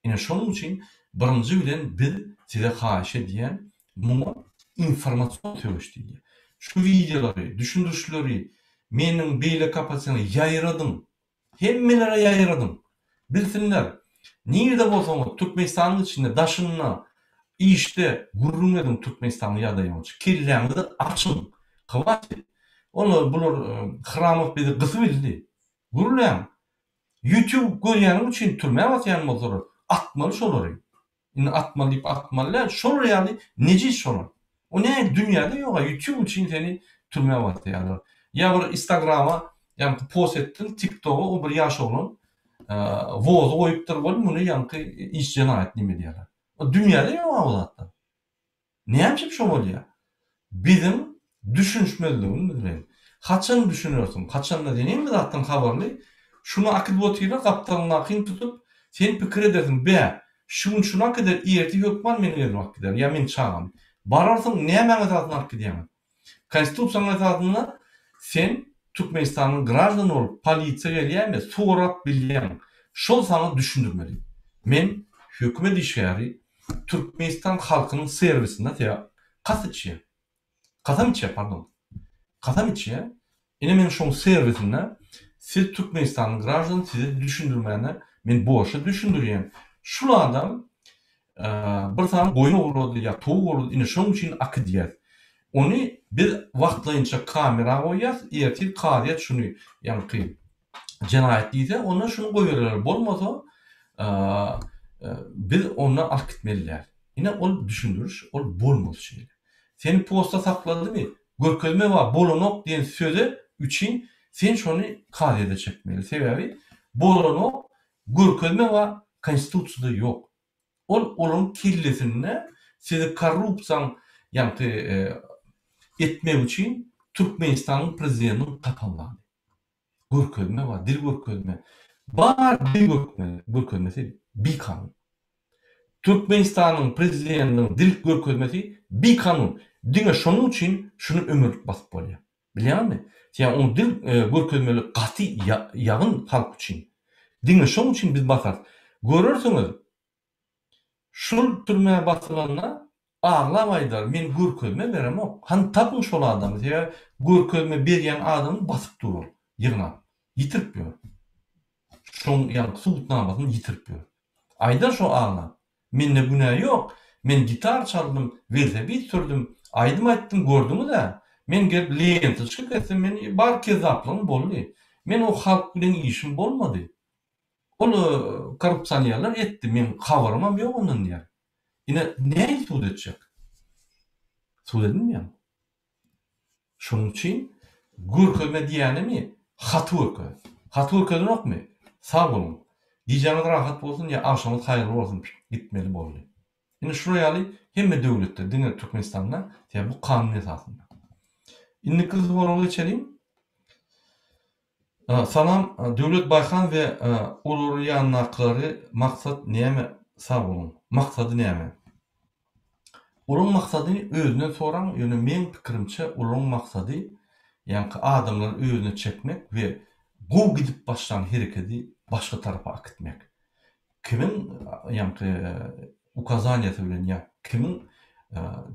Ine şonuň üçin birinji bilen biz size haýyş edýän muňa informasion söweş diýilýär. Şu wideolary, düşündirişleri meniň beýleki oppozisioner ýaýradyň. Hemmelere ýaýradyň. Bilsinler. Nirde bolsaňyz Türkmenistanyň içinde, daşynda, işde gürrüň ediň Türkmenistanyň ýagdaýy boýunça. Kelläňizi açyň. Hwatit. Olar bular Hramow bizi gysyp bildi. Gürläň. Youtube görýäniň üçin türmä basýan bolsalar atmaly şolary. Indi atmaly diýip atmaly däl, şolar ýaly nejis şolar. O nähili dünýäde ýoga youtube üçin seni türmä basýarlar. Ýa bir instagrama ýaňky post etdiň tiktoga o bir ýaş oglan wozy goýupdyr weli muny ýaňky iş jenaýat nime diýýärler. O dünýäde ýoga o zatlar. Näme üçin şo bolýar? Biziň düşünişmezligimiz bilen. Haçan düşünersiň? Haçanda sen hemme zatdan habarly, şuny akidip otyrlar, gapdalyndakyny tutup, sen pikir edersiň, bä, şu gün şuny akider, ertir hökman meniň elime alyp gider, ýa meniň çagamy. Bararsyň, nämäň esasynda alyp gidýäňiz? Konstitusiýanyň esasynda sen Türkmenistanyň graždany bolup, polisiýa gelýärmi, sorap bilýäň. Şol saňa düşündirmeli. Men hökümet işgäri, Türkmenistan halkynyň serwisinde sebäp kas içýär. Kasam içýär, pardon. Kasam içýär. Ine men şoň serwisinde siz Türkmenistanyň graždany size düşündirmäne men borçly düşündirýän. Şul adam bir sany goýun ogurlady ýa towuk ogurlady ine şoň üçin akidýäs. Ony biz wagtlaýynça kamera goýýas, ertir kazyýet şuny ýaňky jenaýat diýse, onda şuny goýbererler, bolmasa biz onda alyp gitmeli däl. Ine ol düşündiriş, ol bolmaly şeýle. Seni postda sakladymy, görkezme bar, bolanok diýen söze üçin sen şony kazyýete çekmeli. Sebäbi bolanok, görkezme bar, konstitusiýada ýok. Ol olaryň kellesinde sizi korrupsiýaň ýaňky etmek üçin Türkmenistanyň prezidentiniň tapan zady. Görkezme bar, dil görkezme. Bar dil görkezmesi bikanun. Türkmenistanyň prezidentiniň dil görkezmesi bikanun. Diňe şonuň üçin şuny ömürlik basyp bolýar. Bilýäňmi? Sen oň dil görkezmeli gaty ýagyn halk üçin. Diňe şoň üçin biz basarys. Görersiňiz, şul türmä basylanda. Aglap aýdar, men görkezme beremok. Hany tapyň şol adamy, sebäbi görkezme berýän adamy basyp dur ol, ýygnap. Ýitirip ýör. Şoň ýaňky subutnamasyny ýitirip ýör. Aýdar şo aglap. Mende günä ýok. Men gitar çaldym, welosiped sürdüm, aýdym aýtdym, gördüňiz-ä. Men gelip lentoçka kesdim, men bar kezzaplygym boldy. Men o halk bilen işim bolmady. Ol korrupsionerler etdi, meň habarymam ýok ondan diýýär. Ine, nähili sud etjek? Sud edilmeýär. Şonuň üçin görkezme diýýänimi haty görkez. Haty görkezenokmy? Sag boluň. Gijäňiz rahat bolsun ýa agşamyňyz haýyrly bolsun gitmeli boldy. Ine şular ýaly hemme döwletde diňe Türkmenistanda sebäbi bu kanun esasynda. Indiki soraga geçeliň. Salam Döwlet Baýhan we olaryň ýanyndakylary maksat näme sag boluň. Maksady näme? Olaryň maksady özünden soraň ýöne meň pikirimçe olaryň maksady ýaňky adamlary özüne çekmek we gowy gidip başlan herekedi başga tarapa akitmek. Kimiň ýaňky ukazaniýasy bilen ýa kimiň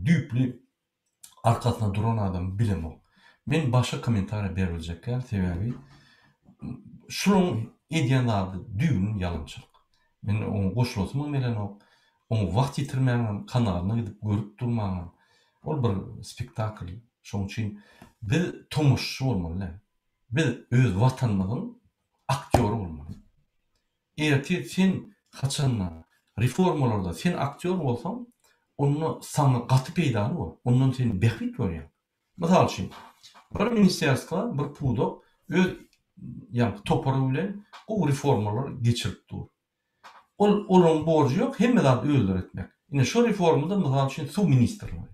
düýpli arkasynda duran adamy bilemok. Men başga kommentariýa beribiljek däl, sebäbi şularyň edýän zady düýbünden ýalançylyk. Men oňa goşulasymam gelenok, oňa wagt ýitirmäňem, kanalyna gidip görüp durmaňam. Ol bir spektakl. Şonuň üçin biz tomaşaçy bolmaly däl. Biz öz watanymyzyň aktýory bolmaly. Ertir sen haçanda reformalarda sen aktýor bolsaň, onda saňa gaty peýdaly bor, ondan sen bähbit görýäň. Mysal üçin, bir ministerstwo, bir pudak öz ýaňky topary bilen gowy reformalar geçirip dur. Ol olaryň borjy ýok, hemme zady özleri etmek. Ine şo reformada mysal üçin suw ministrligi.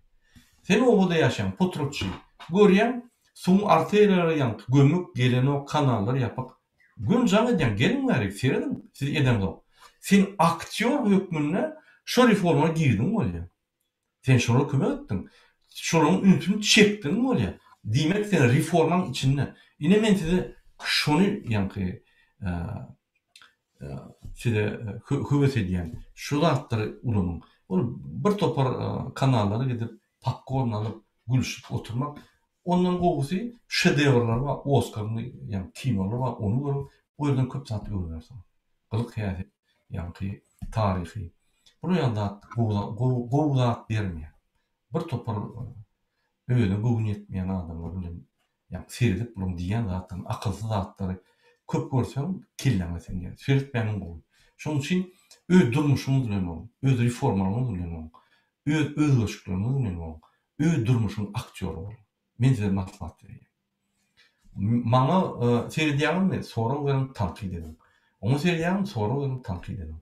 Sen obada ýaşaýaň, potratçy. Görýäň, suwuň arteriýalary ýaňky gömük, gelenok, kanallar ýapyk. Gün jaň edýäň, geliň bärik, serediň, siz edeňzok. Sen aktýor hökmünde şo reforma girdiň bolýa. Sen şolara kömek etdiň. Şolaryň ünsüni çekdiň bolýa. Diýmek sen reformaň içinde. Ine men size şony ýaňky size höwes edýän. Şu zatlary ulanyň. Ol bir topar kanallara gidip popkorn alyp gülüşip oturmak Ondan gowusy şedewrler bar, Oskarly ýagny kinolar bar, ony görüň, o ýerden köp zat öwrenersiňiz. Gylyk-häsiýet, ýaňky taryhy. Bular ýaly zat gowy gowy zat bermeýär. Bir topar özüne göwni ýetmeýän adamlar bilen ýagny seredip bularyň diýýän zatlaryny, akylsyz zatlary köp görseň kelläňe siňýär. Seretmäniň gowy. Şonuň üçin öz durmuşyňyz bilen boluň, öz reformalaryňyz bilen boluň, öz özgerişikleriňiz bilen boluň. Öz durmuşyň aktýory boluň. Men size maslahat berýän. Maňa seredýäňizmi, sorag beriň, tankyt ediň. Oňa seredýäňizmi, sorag beriň, tankyt ediň.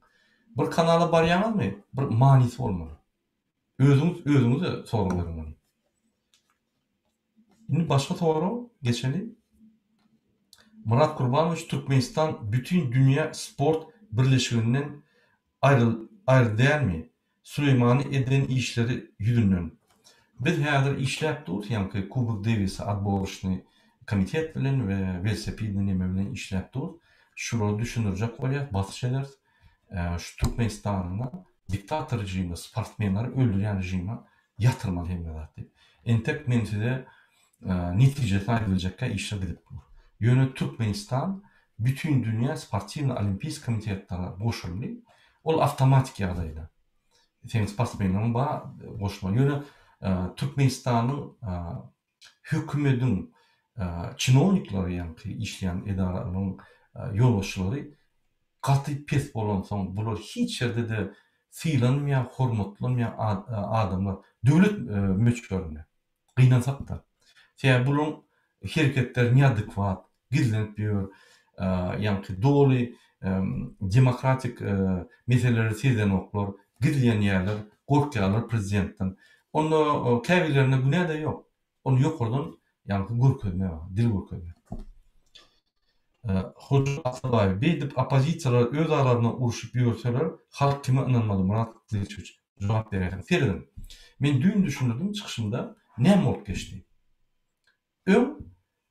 Bir kanala barýaňyzmy, bir manysy bolmaly. Özüňiz özüňize sorag beriň ony. Indi başga sorag geçeli. Myrat Kurbanowiç Türkmenistan bütin dünýä sport birleşiginden aýry dälmi? Süleýmany eden işleri ýüzünden. Biz häzir işläp durus ýaňky Kubok Dewisa otboroçnyý komitet bilen we welosipednyý neme bilen işläp durus. Şulary düşündirjek bolýas, basyş ederis. Şu Türkmenistanda diktator režimi, sportsmenleri öldürýän režime ýatyrmaly hemme zat diýip. Entek men size netijesini aýdybiljekkä işler gidip dur. Ýöne Türkmenistan Bütindünýä sportiwnyý olimpiýski komitetlere goşuldy. Ol awtomatik ýagdaýda. Seň sportsmenleriň bar goşma. Ýöne Türkmenistanyň hökümediň çinownikleri ýaňky işleýän edaralaryň ýolbaşçylary gaty pes bolansoň bular hiç ýerde-de sylanmaýan, hormatlanmaýan adamlar döwlet möçberinde. Gynansak-da. Sebäbi bularyň hereketleri neadekwat, gizlenip ýör, ýaňky doly demokratik meseleleri sezenoklar, gizlenýärler, gorkýarlar prezidentden. Onda käbirlerinde günä-de ýok. Ony ýokardan ýaňky görkezme bar, dil görkezme. Hoja Atabaýew, Beýdip oppozisiýalar öz aralarynda urşup ýörseler, halk kime ynanmaly Myrat Gylyçowiç? Jogap beräýseň. Serediň. Men düýn düşündirdim çykyşymda näme bolup geçdi. Öň,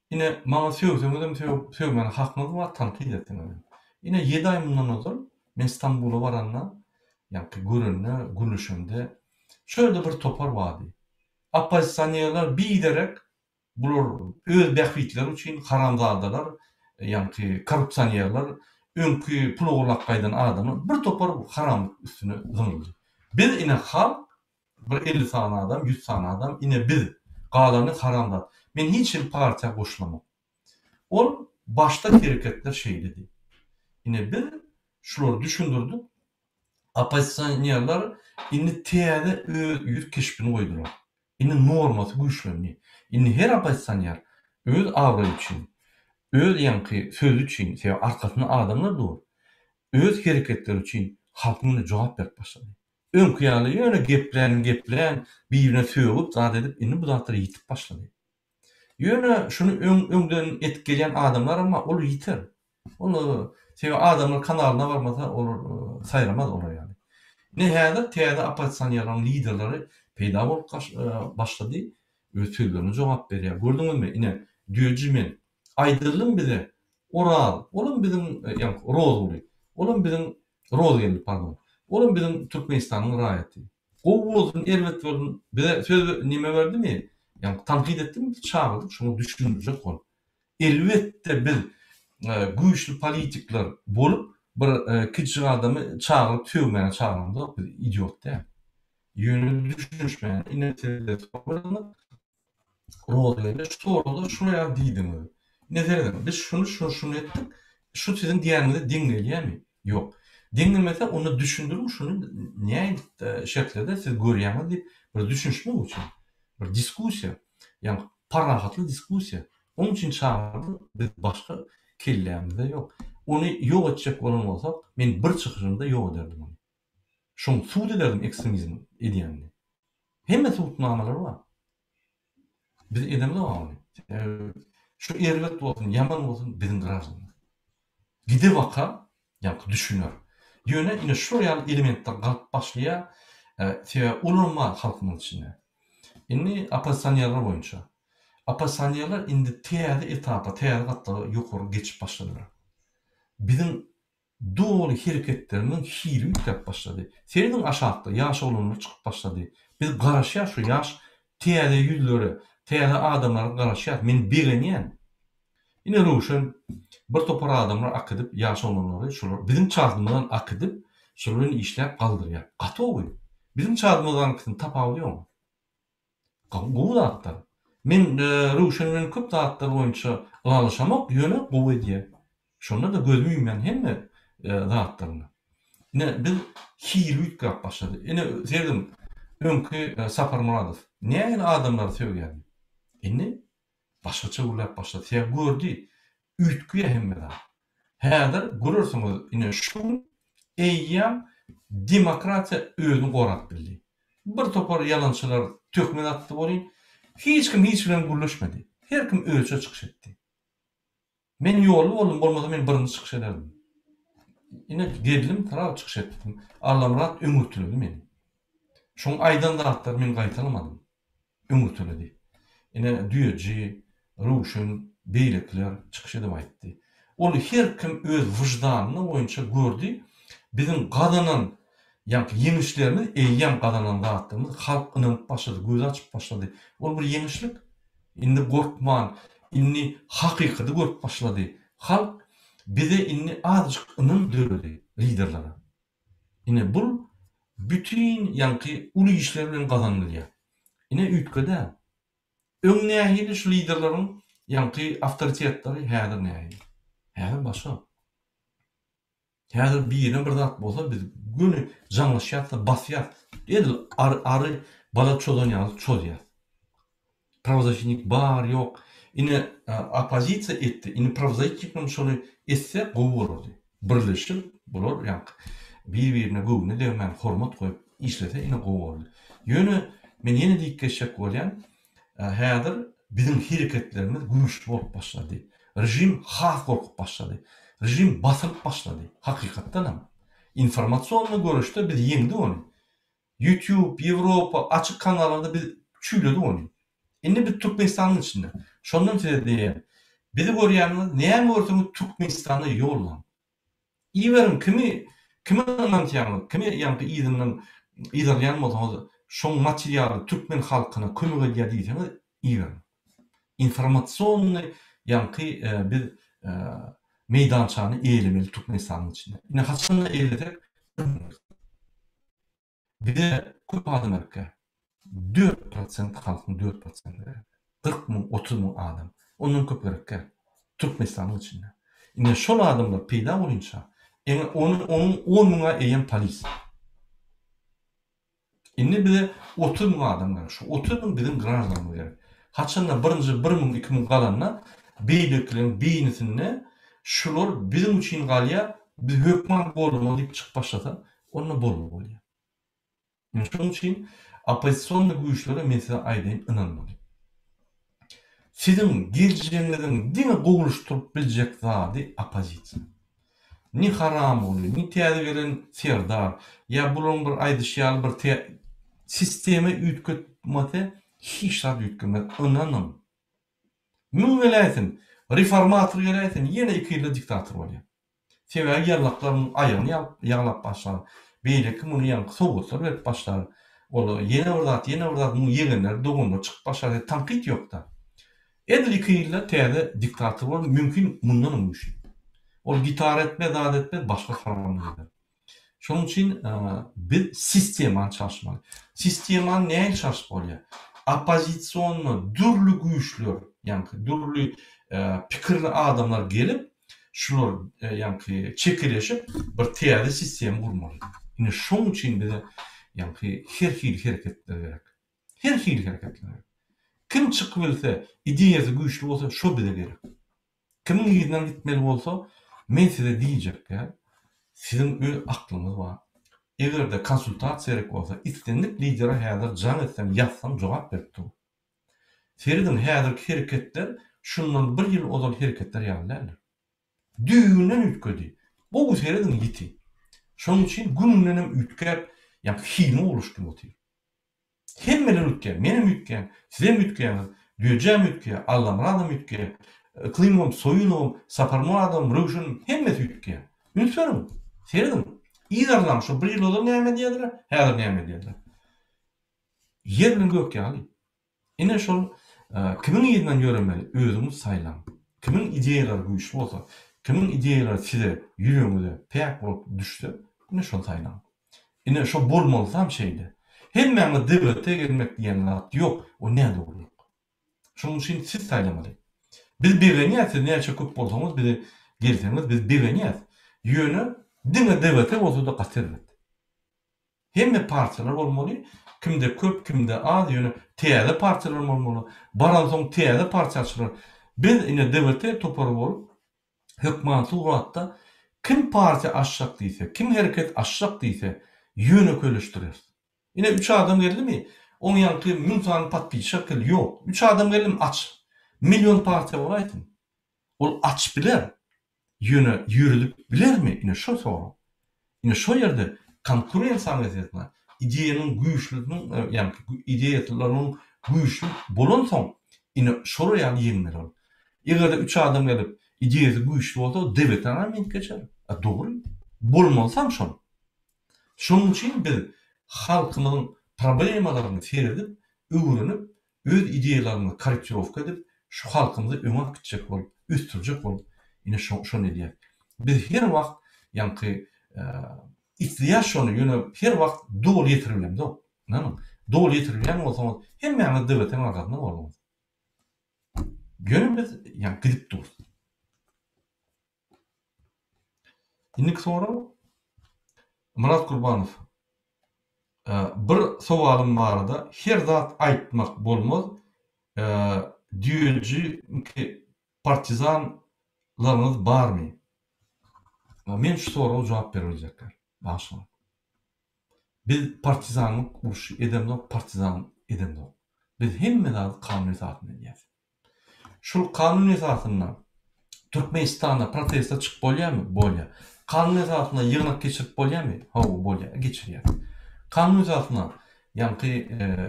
ine, maňa sögseňizem sögmäne hakyňyz bar, tankyt etseňizem. Ine, ýedi aý mundan ozal men Stambula baranda, ýaňky görende, gürleşemde. Şo ýerde bir topar bardy. Oppozisionerler biderek bular öz bähbitleri üçin haramzadalar, ýaňky korrupsionerler, öňki pul ogurlap gaýdan adamlar bir topar haramlyk üstüne zyňyldy. Biz ine halk bir 50 sany adam, 100 sany adam ine biz, galany haramzat. Men hiç hili partiýa goşulamok. Ol başda hereketler şeýledi. Ine biz şulary düşündirdik. Oppozisionerler indi täze öz ýüz keşbini goýdular. Indi normasy güýçlendi. Indi her oppozisioner öz abraýy üçin, öz ýaňky sözi üçin, sebäbi arkasynda adamlar dur, öz hereketleri üçin halkyň öňünde jogap berip başlady. Öňki ýaly ýöne geplän geplän, birine sögüp zat edip indi bu zatlar ýitip başlady. Ýöne şuny öň öňden edip gelýän adamlaram bar, ol ýiter. Ol sebäbi adamlar kanalyna barmasa olar saýramaz olar ýaly. Ine häzir täze oppozisionerleriň liderleri peýda bolup başlady, öz sözlerine jogap berýär. Gördüňizmi ine düýeji men aýdyldym bize Oraz olam biziň ýaňky Rozguly olam biziň Rozgeldi pardon olam biziň Türkmenistanyň raýaty. Gowy bolsun erbet bolsun bize söz neme berdimi ýaňky tankyt etdimi biz çagyrdyk şoňa düşündirjek bolup. Elbetde biz güýçli politikler bolup bir kiçijik adamy çagyryp sögmäne çagyramzok biz idiot däl. Ýöne düşünişmäne ine siz soraglaryňyz Rozgeldi şu soragda şular ýaly diýdiňiz. Ine serediň biz şuny şuny şuny etdik şu siziň diýýäniňize deň gelýämi? Ýok. Deň gelmese onda düşündiriň şuny nähili şertlerde siz görýäňiz diýip bir düşünişmek üçin bir diskussiýa ýagny parahatly diskussiýa. Onuň üçin çagyrdyk biz başga kellämizde ýok. Ony ýok etjek bolan bolsak men bir çykyşymda ýok ederdim ony. Şoň sud ederdim ekstremizm edýänini. Hemme subutnamalary bar. Biz edemzok ony. Şu erbet bolsun, ýaman bolsun biziň graždanymyz. Gide baka ýaňky düşüner. Ýöne ine şular ýaly elementler galyp başlaýar. Sebäbi olam bar halkymyň içinde. Indi oppozisionerler boýunça. Oppozisionerler indi täze etapa, täze gatlaga ýokary geçip başladylar. Biziň doly hereketlerimiziň hili üýtgäp başlady. Serediň aşakda ýaş oglanlar çykyp başlady. Biz garaşýas şu ýaş täze ýüzlere, täze adamlara garaşýas. Men begenýän. Ine Röwşen bir topar adamlar akidip ýaş oglanlary şolar biziň çadymyzdan akidip şolar bilen işläp galdyrýar. Gaty gowy. Biziň çadymyzdankisiniň tapawudy ýok. Gowy zatlar. Men Röwşen bilen köp zatlar boýunça ylalaşamok, ýöne gowy edýär. Şonda-da gözüm ýumýan hemme zatlaryna. Ine biz hili üýtgäp başlady. Ine serediň öňki Sapar Myradow nähili adamlary sögýärdi. Indi başgaça gürläp başlady. Sebäbi gördi, üýtgýär hemme zat. Häzir görersiňiz ine şu gün eýýäm demokratiýa özüni gorap bildi. Bir topar ýalançylar töhmet atdy welin, hiç kim hiç bilen gürleşmedi. Her kim özüçe çykyş etdi. Men ýolly boldum, bolmasa men birinji çykyş ederdim. Ine geldim, srazu çykyş etdim. Allamyrat öňürtiledi meni. Şoň aýdan zatlaryny men gaýtalamadym. Öňürteledi. Ine, Düýeji, Röwşen, beýlekiler çykyş edip aýtdy. Ol her kim öz wyždanyna boýunça gördi, biziň gazanan, ýaňky ýeňişlerimiz, eýýäm gazanan zatlarymyz halk ynanyp başlady, gözi açyp başlady. Ol bir ýeňişlik. Indi gorkman, indi hakykaty görüp başlady. Halk bize indi azajyk ynam döredi, liderlere. Ine bul bütin ýaňky uly işler bilen gazanylýar. Ine üýtgedä. Öň nähili şu liderleriň ýaňky awtoritetleri häzir nähili? Häzir başga. Häzir birine bir zat bolsa biz göni jaňlaşýas-da basýas. Edil ary ary bala çozan ýaly çozýas. Prawozasitnik bar ýok. Ine oppozisiýa etdi. Indi prawozasitniklerem şony etse gowy bolardy. Birleşip bular ýaňky bir birine göwne degmän hormat goýup işlese ine gowy bolardy. Ýöne men ýene diýip geçjek bolýan häzir biziň hereketlerimiz güýçli bolup başlady. Režim has gorkup başlady. Režim basylyp başlady. Hakykatdanam. Informasionnyý göreşde biz ýeňdik ony. Youtube, Ýewropa, açyk kanallarda biz çüýledik ony. Indi biz Türkmenistanyň içinde. Şondan size diýýän, bizi görýäniňiz näme görseňiz Türkmenistana ýollaň. Iberiň kimi kime ynansaňyz, kimi ýaňky yzyndan yzarlaýan bolsaňyz. Şoň materialy türkmen halkyna kömek edýär diýseňiz iberiň. Informasionnyý ýaňky biz meýdançany eýelemeli Türkmenistanyň içinde. Ine haçanda eýelesek bize köp adam gerekkä. 4% halkyň 4% gerek. 40 müň, 30 müň adam. Ondan köp gerekkä. Türkmenistanyň içinde. Ine şol adamlar peýda bolynça, ine onuň 10 müňä eýýäm polis. Indi bize 30 müň adam gerek. Şu 30 müň biziň graždanymyz gerek. Haçanda birinji bir müň, iki müň galanda, beýlekileriň beýnisinde şular biziň üçin galýar, biz hökman goldamaly diýip çykyp başlasa, onda boldy bolýar. Indi şonuň üçin oppozisionnyý güýçlere men size aýdaýyn ynanmaly. Siziň geljegiňiziň diňe gowulaşdyryp biljek zady oppozisiýa. Ni Haramguly, ni täze gelen Serdar, ýa bularyň bir aýdyşy ýaly bir tä sistema üýtgetmese hiç zat üýtgemez, ynanyň. Müň geläýsin, reformator geläýsin, ýene iki ýylda diktator bolýar. Sebäbi ýallaklar munuň aýagyny ýaglap başlar, beýleki muny ýaňky sowgatlar berip başlar, ol ýene bir zat, ýene bir zat, munuň ýegenleri, doganlary çykyp başlar, tankyt ýokda. Edil iki ýylda täze diktator bolar, mümkin mundanam güýçli. Ol gitara etmez, zat etmez, başga haramlyk eder. Şonuň üçin biz sistemany çalyşmaly. Sistemany nähili çalşyp bolýar? Oppozisionda dürli güýçler, ýaňky dürli pikirli adamlar gelip, şular ýaňky çekeleşip bir täze sistema gurmaly. Ine şoň üçin bize ýaňky her hili hereketler gerek. Her hili hereketler gerek. Kim çykyp bilse, ideýasy güýçli bolsa şo bize gerek. Kimiň yzyndan gitmeli bolsa, men size diýjekgä, siziň öz aklyňyz bar. Eger-de konsultasiýa gerek bolsa, islendik lidere häzir jaň etseň, ýazsaň jogap berip dur. Serediň, häzirki hereketler şundan bir ýyl ozal hereketler ýaly däldir. Düýbünden üýtgedi. Gowy serediň ýiti. Şonuň üçin gün-gündenem üýtgäp, ýa hilini gowulaşdyryp otyr. Hemmeler üýtgär, menem üýtgän, sizem üýtgäňiz, Düýejäm üýtgär, Allamyradam üýtgär, Yklymowam, Soýunowam, Saparmyradowam, Röwşenem hemmesi üýtgär. Üns beriň, serediň, yzarlaň şo bir ýyl ozal näme edýärdiler, häzir näme edýärdiler. Ýer bilen gök ýaly. Ine şol kimiň yzyndan ýöremeli özüňiz saýlaň. Kimiň ideýalary güýçli bolsa, kimiň ideýalary size, ýüregiňize päk bolup düşse, ine şony saýlaň. Ine şo bolmalysam şeýle. Hemmäňiz DWT gelmek diýen zat ýok, o nädogrulyk. Şonuň üçin siz saýlamaly. Biz begenýäs siz näçe köp bolsaňyz bize gelseňiz biz begenýäs. Ýöne diňe DWT bolsada gaty erbet. Hemme partiýalar bolmaly, kimde köp kimde az ýöne täze partiýalar bolmaly. Baransoň täze partiýa açylar. Biz ine DWT topary bolup hökman suratda kim partiýa açjak diýse, kim hereket açjak diýse ýönekeýleşdireris. Ine üç adam geldimi, oň ýaňky müň sany podpisçak geldi, ýok. Üç adam geldimi aç. Million partiýa bolaýsyn. Ol açyp biler. Ýöne ýöredip bilermi? Ine şo sorag. Ine şo ýerde konkurensiýa meselesine ideýanyň güýçlüsiniň, ýagny ideýasylarynyň güýçli bolansoň, ine şolar ýaly ýeňmeli ol. Eger-de üç adam gelip ideýasy güýçli bolsa DWT-nam ýeňip geçer. A dogry. Bolmalysam şol. Şonuň üçin biz halkymyzyň problemalaryny seredip, öwrenip, öz ideýalarymyzy korrektirowka edip, şu halkymyzy öňe alyp gitjek bolup, ösdürjek bolup, ine şo şony edýäs. Biz her wagt ýaňky isleýäs şony, ýöne her wagt doly ýetirip bilemzok. Ynanyň, doly ýetirip bilýän bolsaňyz, hemmäňiz DWT-niň arkasynda bolardyňyz. Ýöne biz ýaňky gidip durus. Indiki sorag Myrat Gurbanow. Bir sowalym barada her zat aýtmak bolmaz düýejiňki partizan laryňyz barmy? Men şu soraga jogap berip biljekler. Bagyşlaň. Biz partizanlyk urşy edemzok partizan edemzok. Biz hemme zady kanun esasynda edýäs. Şul kanun esasynda Türkmenistanda proteste çykyp bolýarmy? Bolýar. Kanun esasynda ýygnak geçirip bolýarmy? Hawa, bolýar, geçirýär. Kanun esasynda ýaňky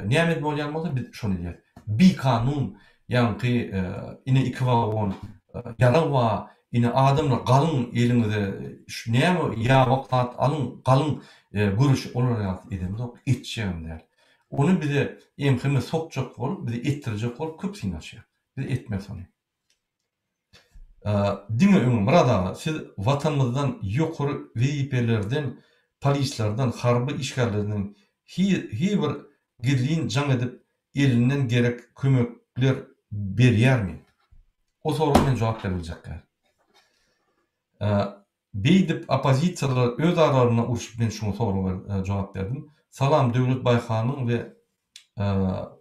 näme bolýan bolsa biz şony edýäris. Bikanun ýaňky ine iki wagon ýarag bar, ine adamlar galyň eliňize şu näme ýabak zat alyň, galyň göreş olar ýaly edemzok, etjegem däl. Ony bize MHM sokjak bolup, bizi etdirjek bolup köp synanyşýar. Biz etmeris ony. Diňe öňe Myrat aga siz watanymyzdan ýokary wezipelerden polislerden harby işgärlerden hi bir gizlin jaň edip elinden gerek kömekler berýärmi? O soraga men jogap berip biljek däl. Beýdip oppozisiýalar öz aralarynda urşup men şuňa sorag jogap berdim. Salam Döwlet Baýhanyň we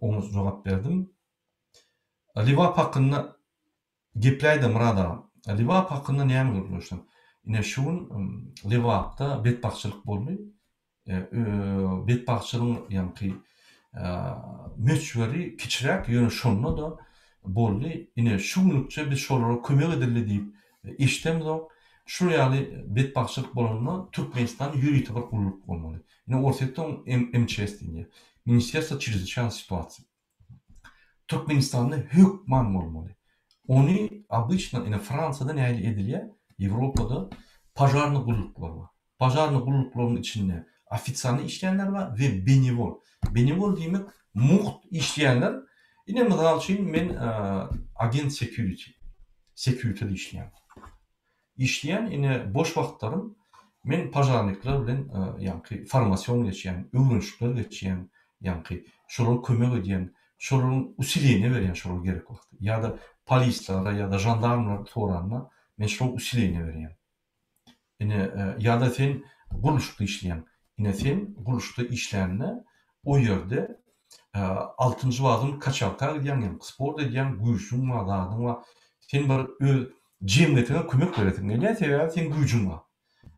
oňa jogap berdim. Lebap hakynda gepläýdä Myrat aga. Lebap hakynda näme gürleşsem. Ine şu gün Lebapda betbagtçylyk boldy. Betbagtçylygyň ýaňky möçberi kiçiräk, ýöne şonda-da boldy. Ine şu günlükçe biz şolara kömek edildi diýip eşidemzok. Şul ýaly betbagtçylyk bolanda Türkmenistanda ýörite bir gulluk bolmaly. Ine Orsýetde oň MÇS diýilýär. Ministerstwo çrezwyçaýnyh situasiý. Türkmenistanda hökman bolmaly. Ony obyçno ine Fransiýada nähili edilýär, Ýewropada požarnyý gulluklar bar. Požarnyý gulluklaryň içinde ofisialnyý işleýänler bar we benewol. Benewol diýmek mugt işleýänler. Ine mysal üçin men agent security, security-de işleýän. Işleýän ine boş wagtlarym men požarnikler bilen ýaňky formasion geçýän, öwrenişikler geçýän, ýaňky şolara kömek edýän, şolaryň usileniýe berýän şolara gerek wagty. Ýa-da polislara ýa-da žandarmlar soranda men şolara usileniýe berýän. Ine ýa-da sen gurluşykda işleýäň. Ine sen gurluşykda işlände o ýerde altynjy wazon kaçalka gidýäň, ýaňky sport edýäň, güýjüň bar, zadyň bar. Sen bir öz jemgyýetiňe kömek beresiň gelýär, sebäbi seň güýjüň bar.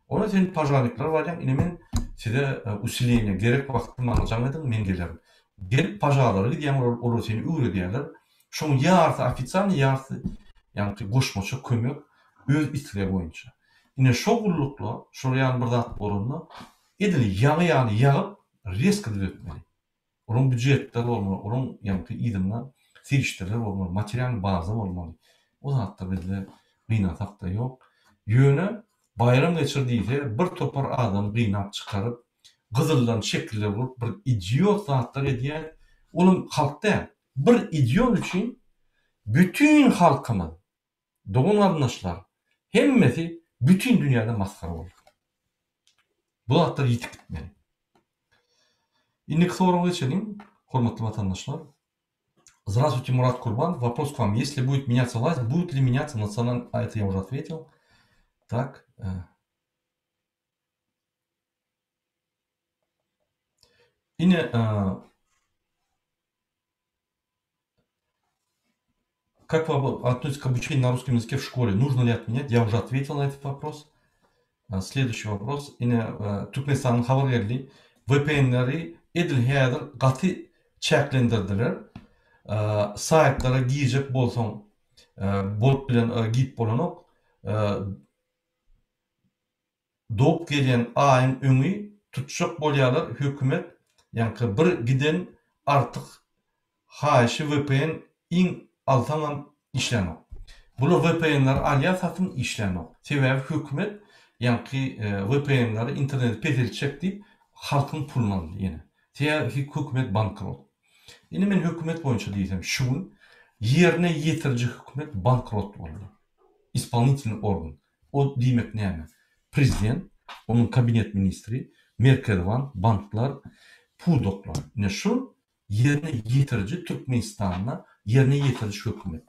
Onda sen požarnikler barýaň, ine men size usileniýe gerek wagty maňa jaň ediň, men gelerin. Gelip požarlara gidýäň, olar, olar seni öwredýärler. Şoň ýarysy ofisialnyý, ýarysy ýaňky goşmaça kömek öz islegi boýunça. Ine şo gulluklar, şol ýaly bir zat bolanda edil ýagy ýaly ýagyp resko düzetmeli. Olaryň býujetleri bolmaly, olaryň ýaňky yzynda serişdeler bolmaly, materialnyý baza bolmaly. O zatlar bizde gynansak-da ýok. Ýöne baýram geçir diýse bir topar adamy gynap çykaryp, gyzyldan şekiller gurup bir idiot zatlar edýär. Olam halk däl. Bir idiot üçin bütin halkymyz, dogan-garyndaşlar hemmesi bütin dünýäde masgara boldy. Bu zatlar ýitip gitmeli. Indiki soraga geçeliň, hormatly watandaşlar. Здравствуйте, Мурат Курбан. Вопрос к вам. Если будет меняться власть, будет ли меняться национальный... А, это я уже ответил. Так. Э. Ine, э, Как вы относитесь к обучению на русском языке в школе? Нужно ли отменять? Я уже ответил на этот вопрос. Следующий вопрос. Ine, Türkmenistanyň habar geldi. VPN-leri edil häzir gaty çäklendirdiler. Saýtlara girjek bolsaň, bolup bilen girip bolanok. Dogup gelýän aýyň öňi tutjak bolýalar hökümet ýaňky bir giden artyk haýyşy vpn iň alsaňam işlänok. Bular vpnlary alýar satyn işlänok. Sebäbi hökümet ýaňky vpnlary interneti peseltjek diýip halkyň puluny aldy ýene. Sebäbi hökümet bankrot. Indi men hökümet boýunça diýsem şu gün ýerine ýetiriji hökümet bankrot boldy. Ispolnitelnyý organ. O diýmek näme? Prezident, onuň kabinet ministri, Merkezi bank, banklar, pudaklar. Ine şu ýerine ýetiriji Türkmenistanda ýerine ýetiriji hökümet.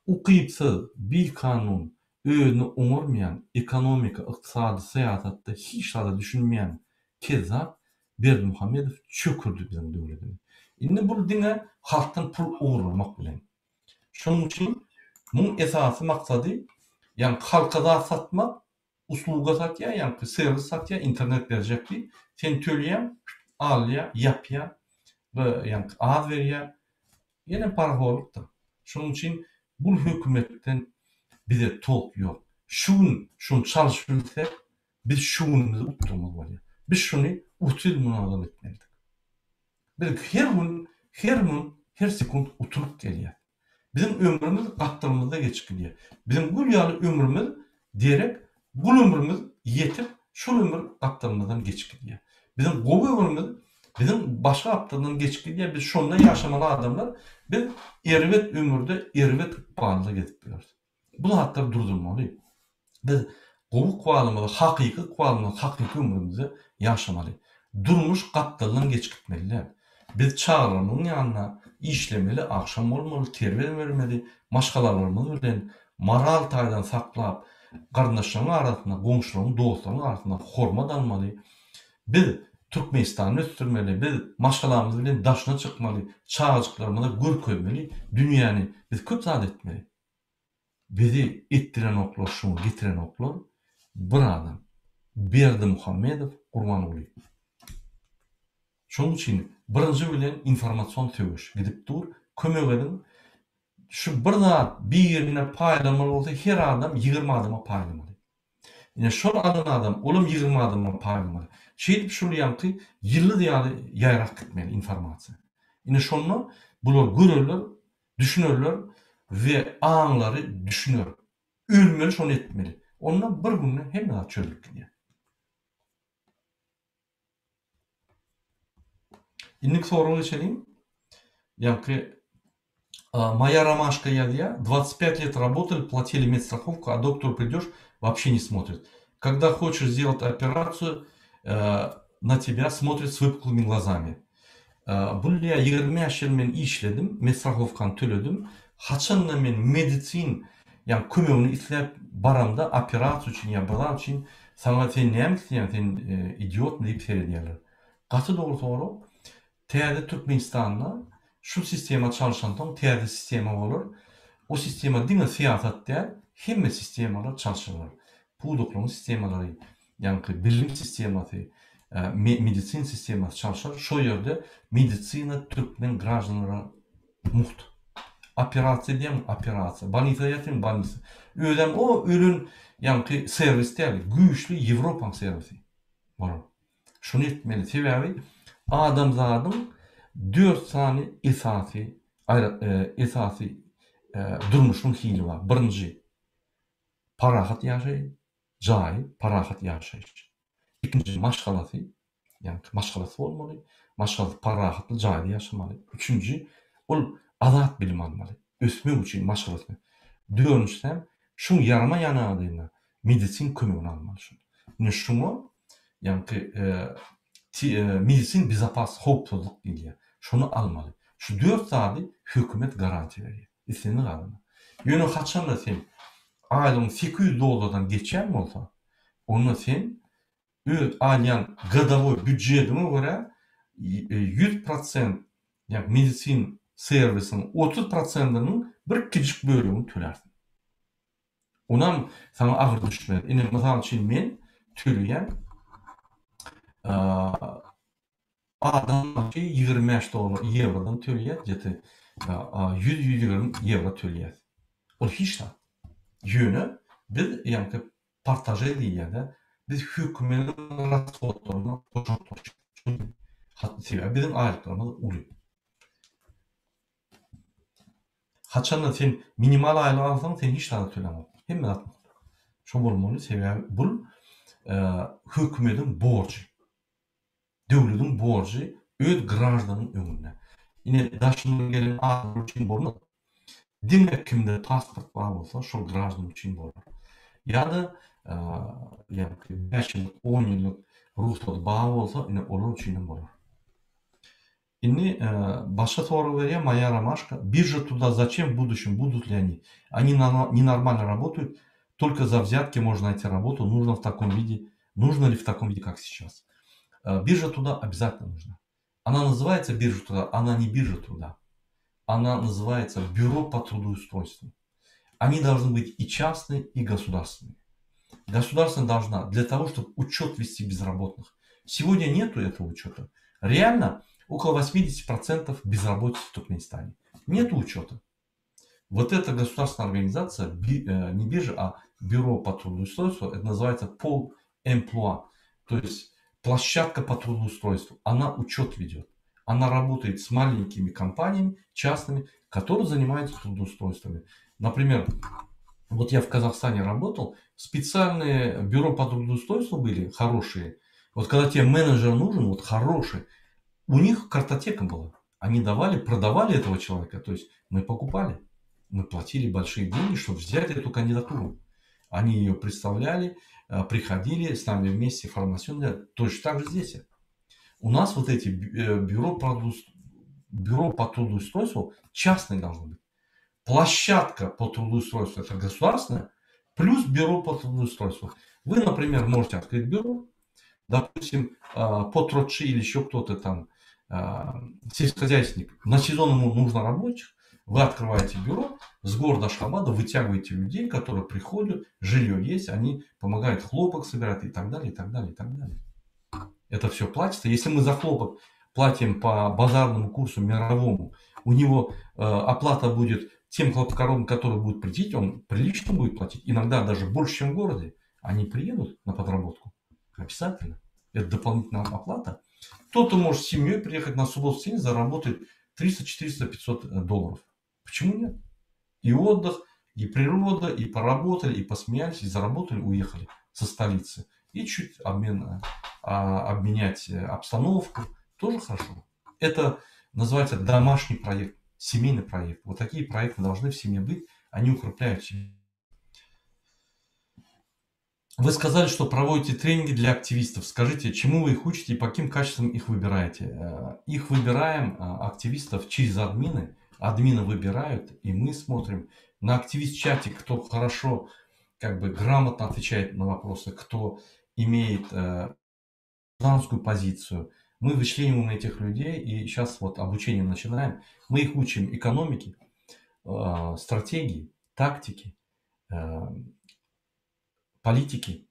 Ukypsyz, bikanun, özüni oňarmaýan, ekonomika, ykdysady syýasatda hiç zada düşünmeýän kezzap Berdimuhamedow çökürdi biziň döwletimizi. Indi bul diňe halkdan pul ogurlamak bilen. Şonuň üçin muň esasy maksady ýaňky halka zat satmak, usluga satýar, ýaňky serwis satýar, internet berjek diýip, sen töleýäň, alýar, ýapýar, bir ýaňky az berýär. Ýene parahorlukdyr. Şonuň üçin bul hökümetden bize tolk ýok. Şu gün şuny çalşyp bilsek, biz şu günümizi utdugymyz bolýar. Biz şuny otuz ýyl mundan ozal etmelidik. Biz her gün, her gün, her sekunt utulyp gelýäs. Biziň ömrümiz gapdalymyzda geçip gidýär. Biziň gül ýaly ömrümiz derek gul ömrümiz ýetip, şol ömür gapdalymyzdan geçip gidýär. Biziň gowy ömrümiz. Biziň başga gapdaldan geçip gidýär. Biz şonda ýaşamaly adamlar. Biz erbet ömürde erbet ykbalda gezip ýörüs. Bu zatlar durdurmaly. Biz gowy ykbalymyzy, hakyky ykbalymyzy, hakyky ömrümizde ýaşamaly. Durmuş gapdaldan geçip gitmeli däl. Biz çagalarymyzyň ýanynda işlemeli, agşam bolmaly, terbiýe bermeli, maşgalalarymyz bilen moral taýdan saklap, garyndaşlaryň arasynda, goňşularyň, dostlaryň arasynda hormat almaly. Biz Türkmenistany ösdürmeli, biz maşgalamyz bilen daşyna çykmaly, çagajyklarymyza görkezmeli dünýäni, biz köp zat etmeli. Bizi etdirenoklar şuňa getirenoklar bir adam Berdimuhamedow Gurbanguly. Şonuň üçin birinji bilen informasion söweş gidip dur kömek ediň şu bir zat birine paýlamaly bolsa her adam 20 adama paýlamaly. Ine şol alan adam olam 20 adama paýlamaly. Şeýdip şul ýaňky ýyldyz ýaly ýaýrap gitmeli informasiýa. Ine şonda bular görerler Düşünerler we aňlary düşüner. Ölmeli şony etmeli. Onda bir günde hemme zat çözülip gidýär. Indiki soraga geçeliň. Ýaňky Моя ромашка ýazýar. 25 лет работали, платили медстраховку, а доктор придешь, вообще не смотрит. Когда хочешь сделать операцию, на тебя смотрят с выпуклыми глазами. Bul diýýär, 25 ýyl men işledim, medstrahowkany töledim. Haçanda men medicin, ýagny kömegini isläp baramda, operasiýa üçin ýa bir zat üçin, saňa sen näme isleýäň, sen idiotmy diýip seredýärler. Gaty dogry sorag. Täze Türkmenistanda şu sistema çalşansoň täze sistema bolar. O sistema diňe syýasat däl, hemme sistemalar çalşylar. Pudaklaryň sistemalary, ýaňky bilim sistemasy, medisina sistemasy çalşar. Şo ýerde medisina türkmen graždanlara mugt. Operasiýa edýäňmi, operasiýa. Bolnisada ýatyrmy, bolnisa. Özem o ölen ýaňky serwis däl, güýçli Ýewropaň serwisi bolar. Şuny etmeli. Sebäbi adamzadyň dört sany esasy esasy durmuşyň hili bar. Birinji, parahat ýaşaý, jaýy, parahat ýaşaýyş. Ikinji, maşgalasy, ýagny maşgalasy bolmaly, maşgalasy parahatly jaýda ýaşamaly. Üçünji, ol azat bilim almaly, ösmek üçin maşgalasyny. Dördünjisem, şuň ýarama ýanadynda medisina kömegini almaly şol. Ine şuňa ýaňky medisin bezopas howpsuzlyk diýilýär. Şony almaly. Şu dört zady hökümet garantiýa berýär. Islendik adama. Ýöne haçanda sen aýlygyň 800 dollardan geçýän bolsa, onda sen öz alýan godowoý býudjediňe görä 100 prosent ýagny medisin serwisiň 30 prosentiniň bir kiçijik bölegini tölärsiň. Onam saňa agyr düşmez. Ine, mysal üçin men töleýän adam başy 25 dollar, ýewrodan töleýär, gde-to 100-120 ýewro töleýäs. Ol hiç zat. Ýöne biz ýaňky partaže diýýär-de, biz hökümetiň rashodlaryna goşant goşýarys. Sebäbi biziň aýlyklarymyz uly. Haçanda sen minimal aýlyk alsaň sen hiç zada töläňok. Hemme zat mugt. Şo bolmaly sebäbi bul hökümediň borjy. Döwlediň borjy öz graždanyň öňünde. Ine daşyndan gelen adamlar üçin bolmaz. Diňe kimde pasport bar bolsa şol graždan üçin bolar. Ýa-da ýa-da 5 ýyllyk, 10 ýyllyk rugsady bar bolsa ine olar üçin hem bolar. Indi başga sorag berýär Моя ромашка. Биржа труда зачем в будущем? Будут ли они? Они ненормально работают. Только за взятки можно найти работу. Нужно в таком виде. Нужно ли в таком виде, как сейчас? Биржа труда обязательно нужна. Она называется биржа труда, она не биржа труда. Она называется бюро по трудоустройству. Они должны быть и частные, и государственные. Государство должна для того, чтобы учет вести безработных. Сегодня нету этого учета. Реально около 80% безработицы в Туркменистане. Нету учета. Вот эта государственная организация, не биржа, а бюро по трудоустройству, это называется Pôle emploi, то есть площадка по трудоустройству. Она учет ведет. Она работает с маленькими компаниями, частными, которые занимаются трудоустройствами. Например, вот я в Казахстане работал, специальные бюро по трудоустройству были хорошие. Вот когда тебе менеджер нужен, вот хороший, У них картотека была. Они давали, продавали этого человека. То есть мы покупали. Мы платили большие деньги, чтобы взять эту кандидатуру. Они ее представляли, э, приходили с нами вместе формационно. Точно так же здесь. У нас вот эти э, бюро по, бюро по трудоустройству частные должны быть. Площадка по трудоустройству это государственная, плюс бюро по трудоустройству. Вы, например, можете открыть бюро, допустим, э, подрядчы или еще кто-то там, э, сельскохозяйственник, на сезон ему нужно рабочих, вы открываете бюро, с города Ашхабада вытягиваете людей, которые приходят, жилье есть, они помогают хлопок собирать и так далее, и так далее, и так далее. Это все платится. Если мы за хлопок платим по базарному курсу мировому, у него э, оплата будет тем хлопкором, который будет платить, он прилично будет платить, иногда даже больше, чем в городе. Они приедут на подработку. Обязательно. Это дополнительная оплата. Кто-то может с семьей приехать на субботу день, заработать 300, 400, 500 долларов. Почему нет? И отдых, и природа, и поработали, и посмеялись, и заработали, уехали со столицы. И чуть обмен, а, обменять обстановку. Тоже хорошо. Это называется домашний проект, семейный проект. Вот такие проекты должны в семье быть. Они укрепляют семью. Вы сказали, что проводите тренинги для активистов. Скажите, чему вы их учите и по каким качествам их выбираете? Э, их выбираем, э, активистов, через админы. Админы выбирают, и мы смотрим на активист-чате, кто хорошо, как бы грамотно отвечает на вопросы, кто имеет э, гражданскую позицию. Мы вычлениваем этих людей, и сейчас вот обучение начинаем. Мы их учим экономике, стратегии, тактике, политики,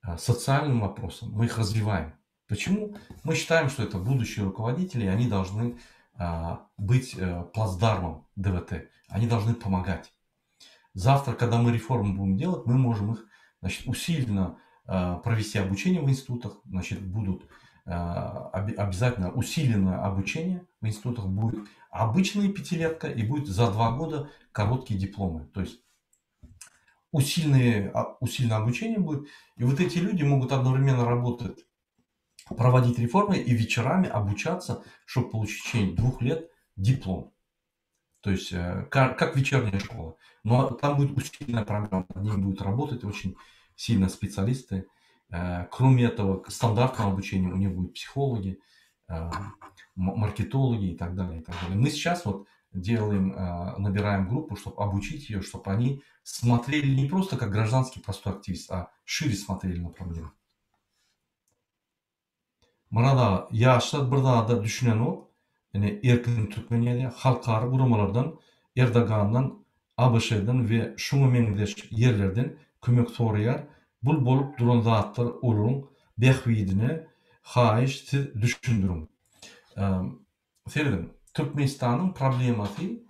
э, социальным вопросам, мы их развиваем. Почему? Мы считаем, что это будущие руководители, и они должны а, быть э, плацдармом ДВТ, они должны помогать. Завтра, когда мы реформу будем делать, мы можем их значит, усиленно э, провести обучение в институтах, значит, будут обязательно усиленное обучение в институтах будет обычная пятилетка и будет за два года короткие дипломы. То есть усиленное, а, усиленное обучение будет. И вот эти люди могут одновременно работать, проводить реформы и вечерами обучаться, чтобы получить в течение двух лет диплом. То есть э, как, как вечерняя школа. Но там будет усиленная программа, над ней будут работать очень сильно специалисты. Э, кроме этого, к стандартному обучению у них будут психологи, э, маркетологи и так далее. И так далее. Мы сейчас вот делаем, набираем группу, чтобы обучить ее, чтобы они смотрели не просто как гражданский простой активист, а шире смотрели на проблемы. Myrat aga, ýaşlar bir zada düşünenok, ine Erkin Türkmen ýazýar, halkara guramalardan, Erdogandan, ABŞ-dan we şuňa meňzeş ýerlerden kömek soraýar, bul bolup duran zatlar olaryň bähbidine, haýyş siz düşündiriň. Serediň, Türkmenistanyň problemasy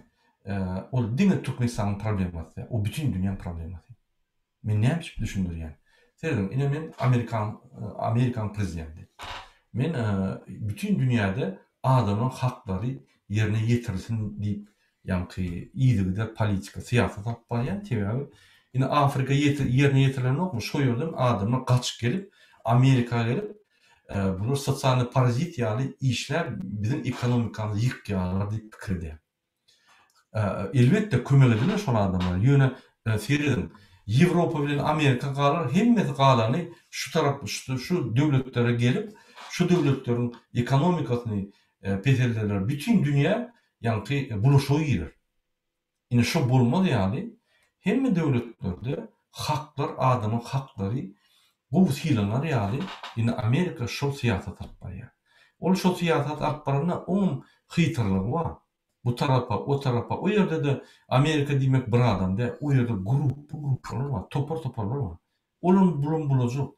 ol diňe Türkmenistanyň problemasy däl, o bütin dünýäň problemasy. Men näme üçin düşündirýän? Serediň, ine men Amerikan Amerikanyň prezidenti. Men bütin dünýäde adamlaryň haklary ýerine ýetirilsin diýip, ýaňky yzygider politika, syýasat alyp barýan. Sebäbi ine Afrika ýerine ýetirilenokmy, şo ýerden adamlar gaçyp gelip, Amerika gelip, bular sosialnyý parazit ýaly işläp, biziň ekonomikamyzy ýykýarlar diýip pikir edýän. Elbetde kömek ediler şol adamlara ýöne serediň Ýewropa bilen Amerika galar hemmesi galany şu tarap şu döwletlere gelip şu döwletleriň ekonomikasyny peselderler bütin dünýä ýaňky bulaşyga girer. Ine şo bolmaz ýaly hemme döwletlerde haklar adamyň haklary gowy sylanar ýaly ine Amerika şol syýasaty alyp barýar. Ol şol syýasaty alyp baranda oňam hyýtyrlygy bar. Bu tarapa, o tarapa, o ýerde-de Amerika diýmek bir adam däl, o ýerde gruppa-gruppalar bar, topar-toparlar bar. Olam bulam bulajyk.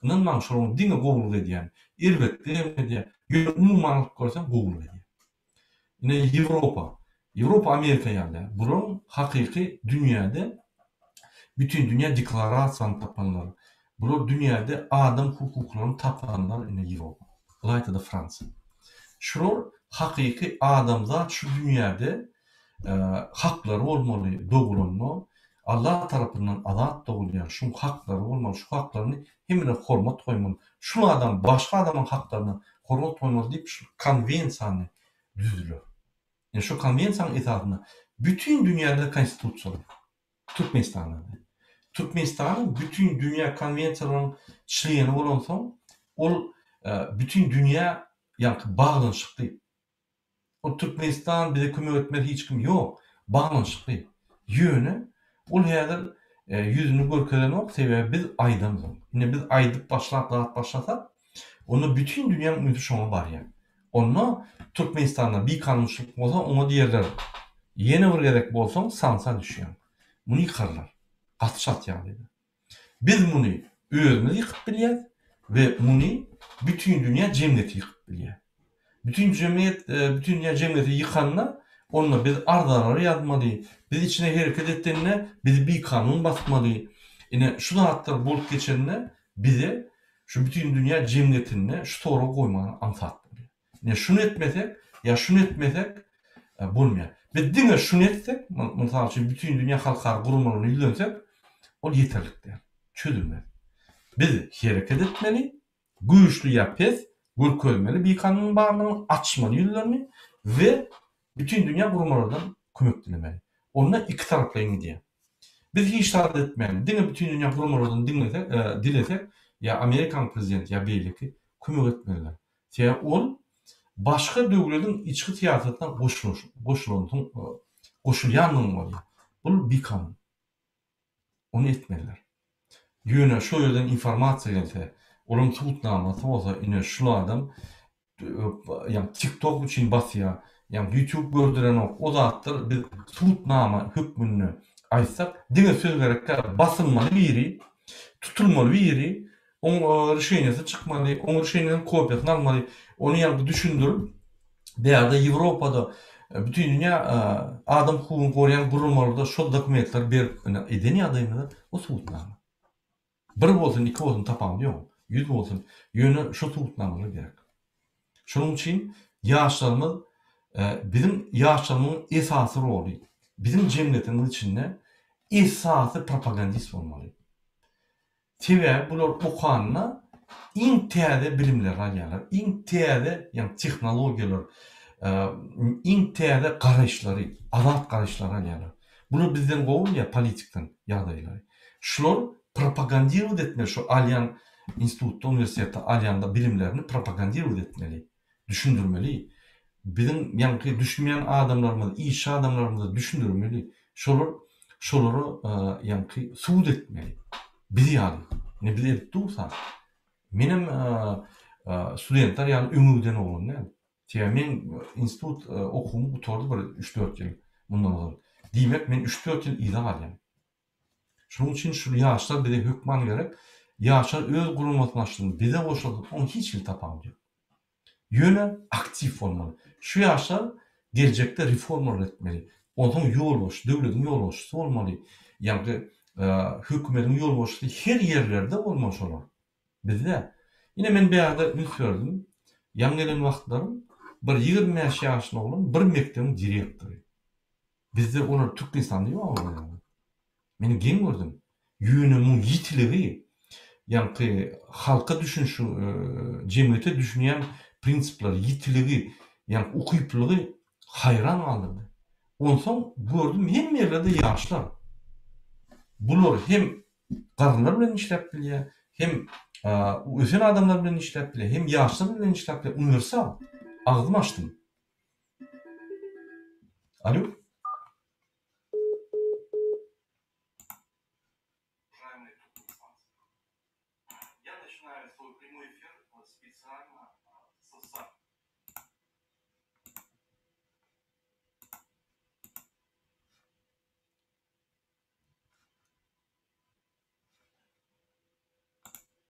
Ynanmaň şolaryň diňe gowulyk edýän. Erbetlik hem edýär. Ýöne umuman alyp görseň gowulyk edýär. Ine Ýewropa. Ýewropa Amerika ýaly däl. Bularyň hakyky dünýäde bütin dünýä deklarasiýany tapanlar. Bular dünýäde adam hukuklaryny tapanlar ine Ýewropa. Ylaýta-da Fransiýa. Şular hakyky adamzat şu dünýäde haklary bolmaly dogulanda. Allah tarapyndan azat dogulýar, şuň haklary bolmaly, şu haklaryny hemmeler hormat goýmaly, şul adam başga adamyň haklaryna hormat goýmaly diýip şu konwensiýany düzdüler. Ine şu konwensiýanyň esasynda bütin dünýäde konstitusiýalar, Türkmenistanda-da. Türkmenistanyň bütin dünýä konwensiýalaryň çleni bolansoň, ol bütin dünýä ýaňky baglanyşykly. Ol Türkmenistan bize kömek etmez hiç kim ýok. Baglanyşykly. Ýöne ol häzir ýüzüni görkezenok sebäbi biz aýdamzok. Ine biz aýdyp başlap zat başlasak onda bütin dünýäň ünsi şoňa barýar. Onda Türkmenistanda bikanunçylyk bolsa oňa diýerler ýene bir gezek bolsaň sanksiýa düşýäň. Muny ýykarlar. Gaty çalt ýagdaýda. Biz muny özümiz ýykyp bilýäs we muny bütin dünýä jemgyýeti ýykyp bilýär. Bütin jemgyýet, bütin dünýä jemgyýeti ýykanda, onda biz arzalary ýazmaly, biz içine hereket etende bizi bikanun basmaly. Ine, şu zatlar bolup geçende bize şu bütin dünýä jemgyýetinde şu soragy goýmaga aňsat bolýar. Ine şuny etmesek ýa şuny etmesek bolmaýar. Biz diňe şuny etsek, mysal üçin bütin dünýä halkara guramalaryna ýüzlensek, ol ýeterlik däl, çözülmez. Biz hereket etmeli, güýçli ýa pes, görkezmeli bikanunyň barlygyny, açmaly ýüzlerini we bütin dünýä guramalardan kömek dilemeli. Onda ikitaraplaýyn gidýär. Biz hiç zat etmän, diňe bütin dünýä guramalardan diňlesek, dilesek, ýa Amerikanyň prezidenti ýa beýleki kömek etmeliler. Sebäbi ol başga döwlediň içki syýasatyna goşulansyň, goşulýanlygyň bolýar. Bul bikanun. Ony etmeliler. Ýöne şo ýerden informasiýa gelse, olaryň subutnamasy bolsa, ine şul adam ýa TikTok üçin basýar, ýa YouTube gördürenok, o zatlar biz subutnama hökmünde aýtsak, diňe söz gerek däl, basylmaly biri, tutulmaly biri, Oň rişeniýasy çykmaly, oň rişeniýasynyň kopiýasyny almaly, ony ýaňky düşündirip, bärde Ýewropada bütin dünýä adam hukugyny goraýan guramalarda şol dokumentleri berip eden ýagdaýymyzda o subutnama. Bir bolsun, iki bolsun tapawudy ýok. Ýüz bolsun, ýöne şo subutnamalar gerek. Şonuň üçin ýaşlarymyz biziň ýaşlarymyzyň esasy roly biziň jemgyýetimiziň içinde esasy propagandist bolmaly. Sebäbi bular okanda iň täze bilimleri alýarlar, iň täze ýagny tehnologiýalar, iň täze garaýyşlary, azat garaýyşlary alýarlar. Bular bizden gowy bilýär politikdan ýagdaýlary. Şular propagandirowat etmeli şu alýan institutda, uniwersitetde alýan bilimlerini propagandirowat etmeli. Düşündirmeli. Biziň ýaňky düşünmeýän adamlarymyz, işçi adamlarymyza düşündirmeli. Şolar şolara ýaňky subut etmeli. Biz ýaly. Ine biz edip dursa. Menem studentler ýaly öňe giden oglan däl. Sebäbi meň institut okuwym gutardy bir üç-dört ýyl mundan ozal. Diýmek men üç-dört ýyl yza galýan. Şonuň üçin şu ýaşlar bize hökman gerek. Ýaşlar öz guramasyny açsyn, bize goşulsyn, onuň hiç hili tapawudy ýok. Ýöne aktiw bolmaly. Şu ýaşlar geljekde reformalar etmeli. Onsoň ýolbaşçy, döwletiň ýolbaşçysy bolmaly. Ýagny hökümetiň ýolbaşçysy her ýerlerde bolmaly şolar. Bizde. Ine men bärde üns berdim. Ýaňy gelen wagtlarym bir 25 ýaşly oglan bir mekdebiň direktory. Bizde olar Türkmenistanda ýok olar ýaly. Men geň gördüm. Ýöne muň ýitiligi, ýaňky halka düşünşi, jemgyýete düşünýän prinsipleri, ýitiligi, ýaňky ukyplylygy haýran galdyrdy. Onsoň gördüm hemme ýerlerde ýaşlar. Bular hem garrylar bilen işläp bilýär, hem ösen adamlar bilen işläp bilýär, hem ýaşlar bilen işläp bilýär. Uniwersal. Agzym açdym. Alo.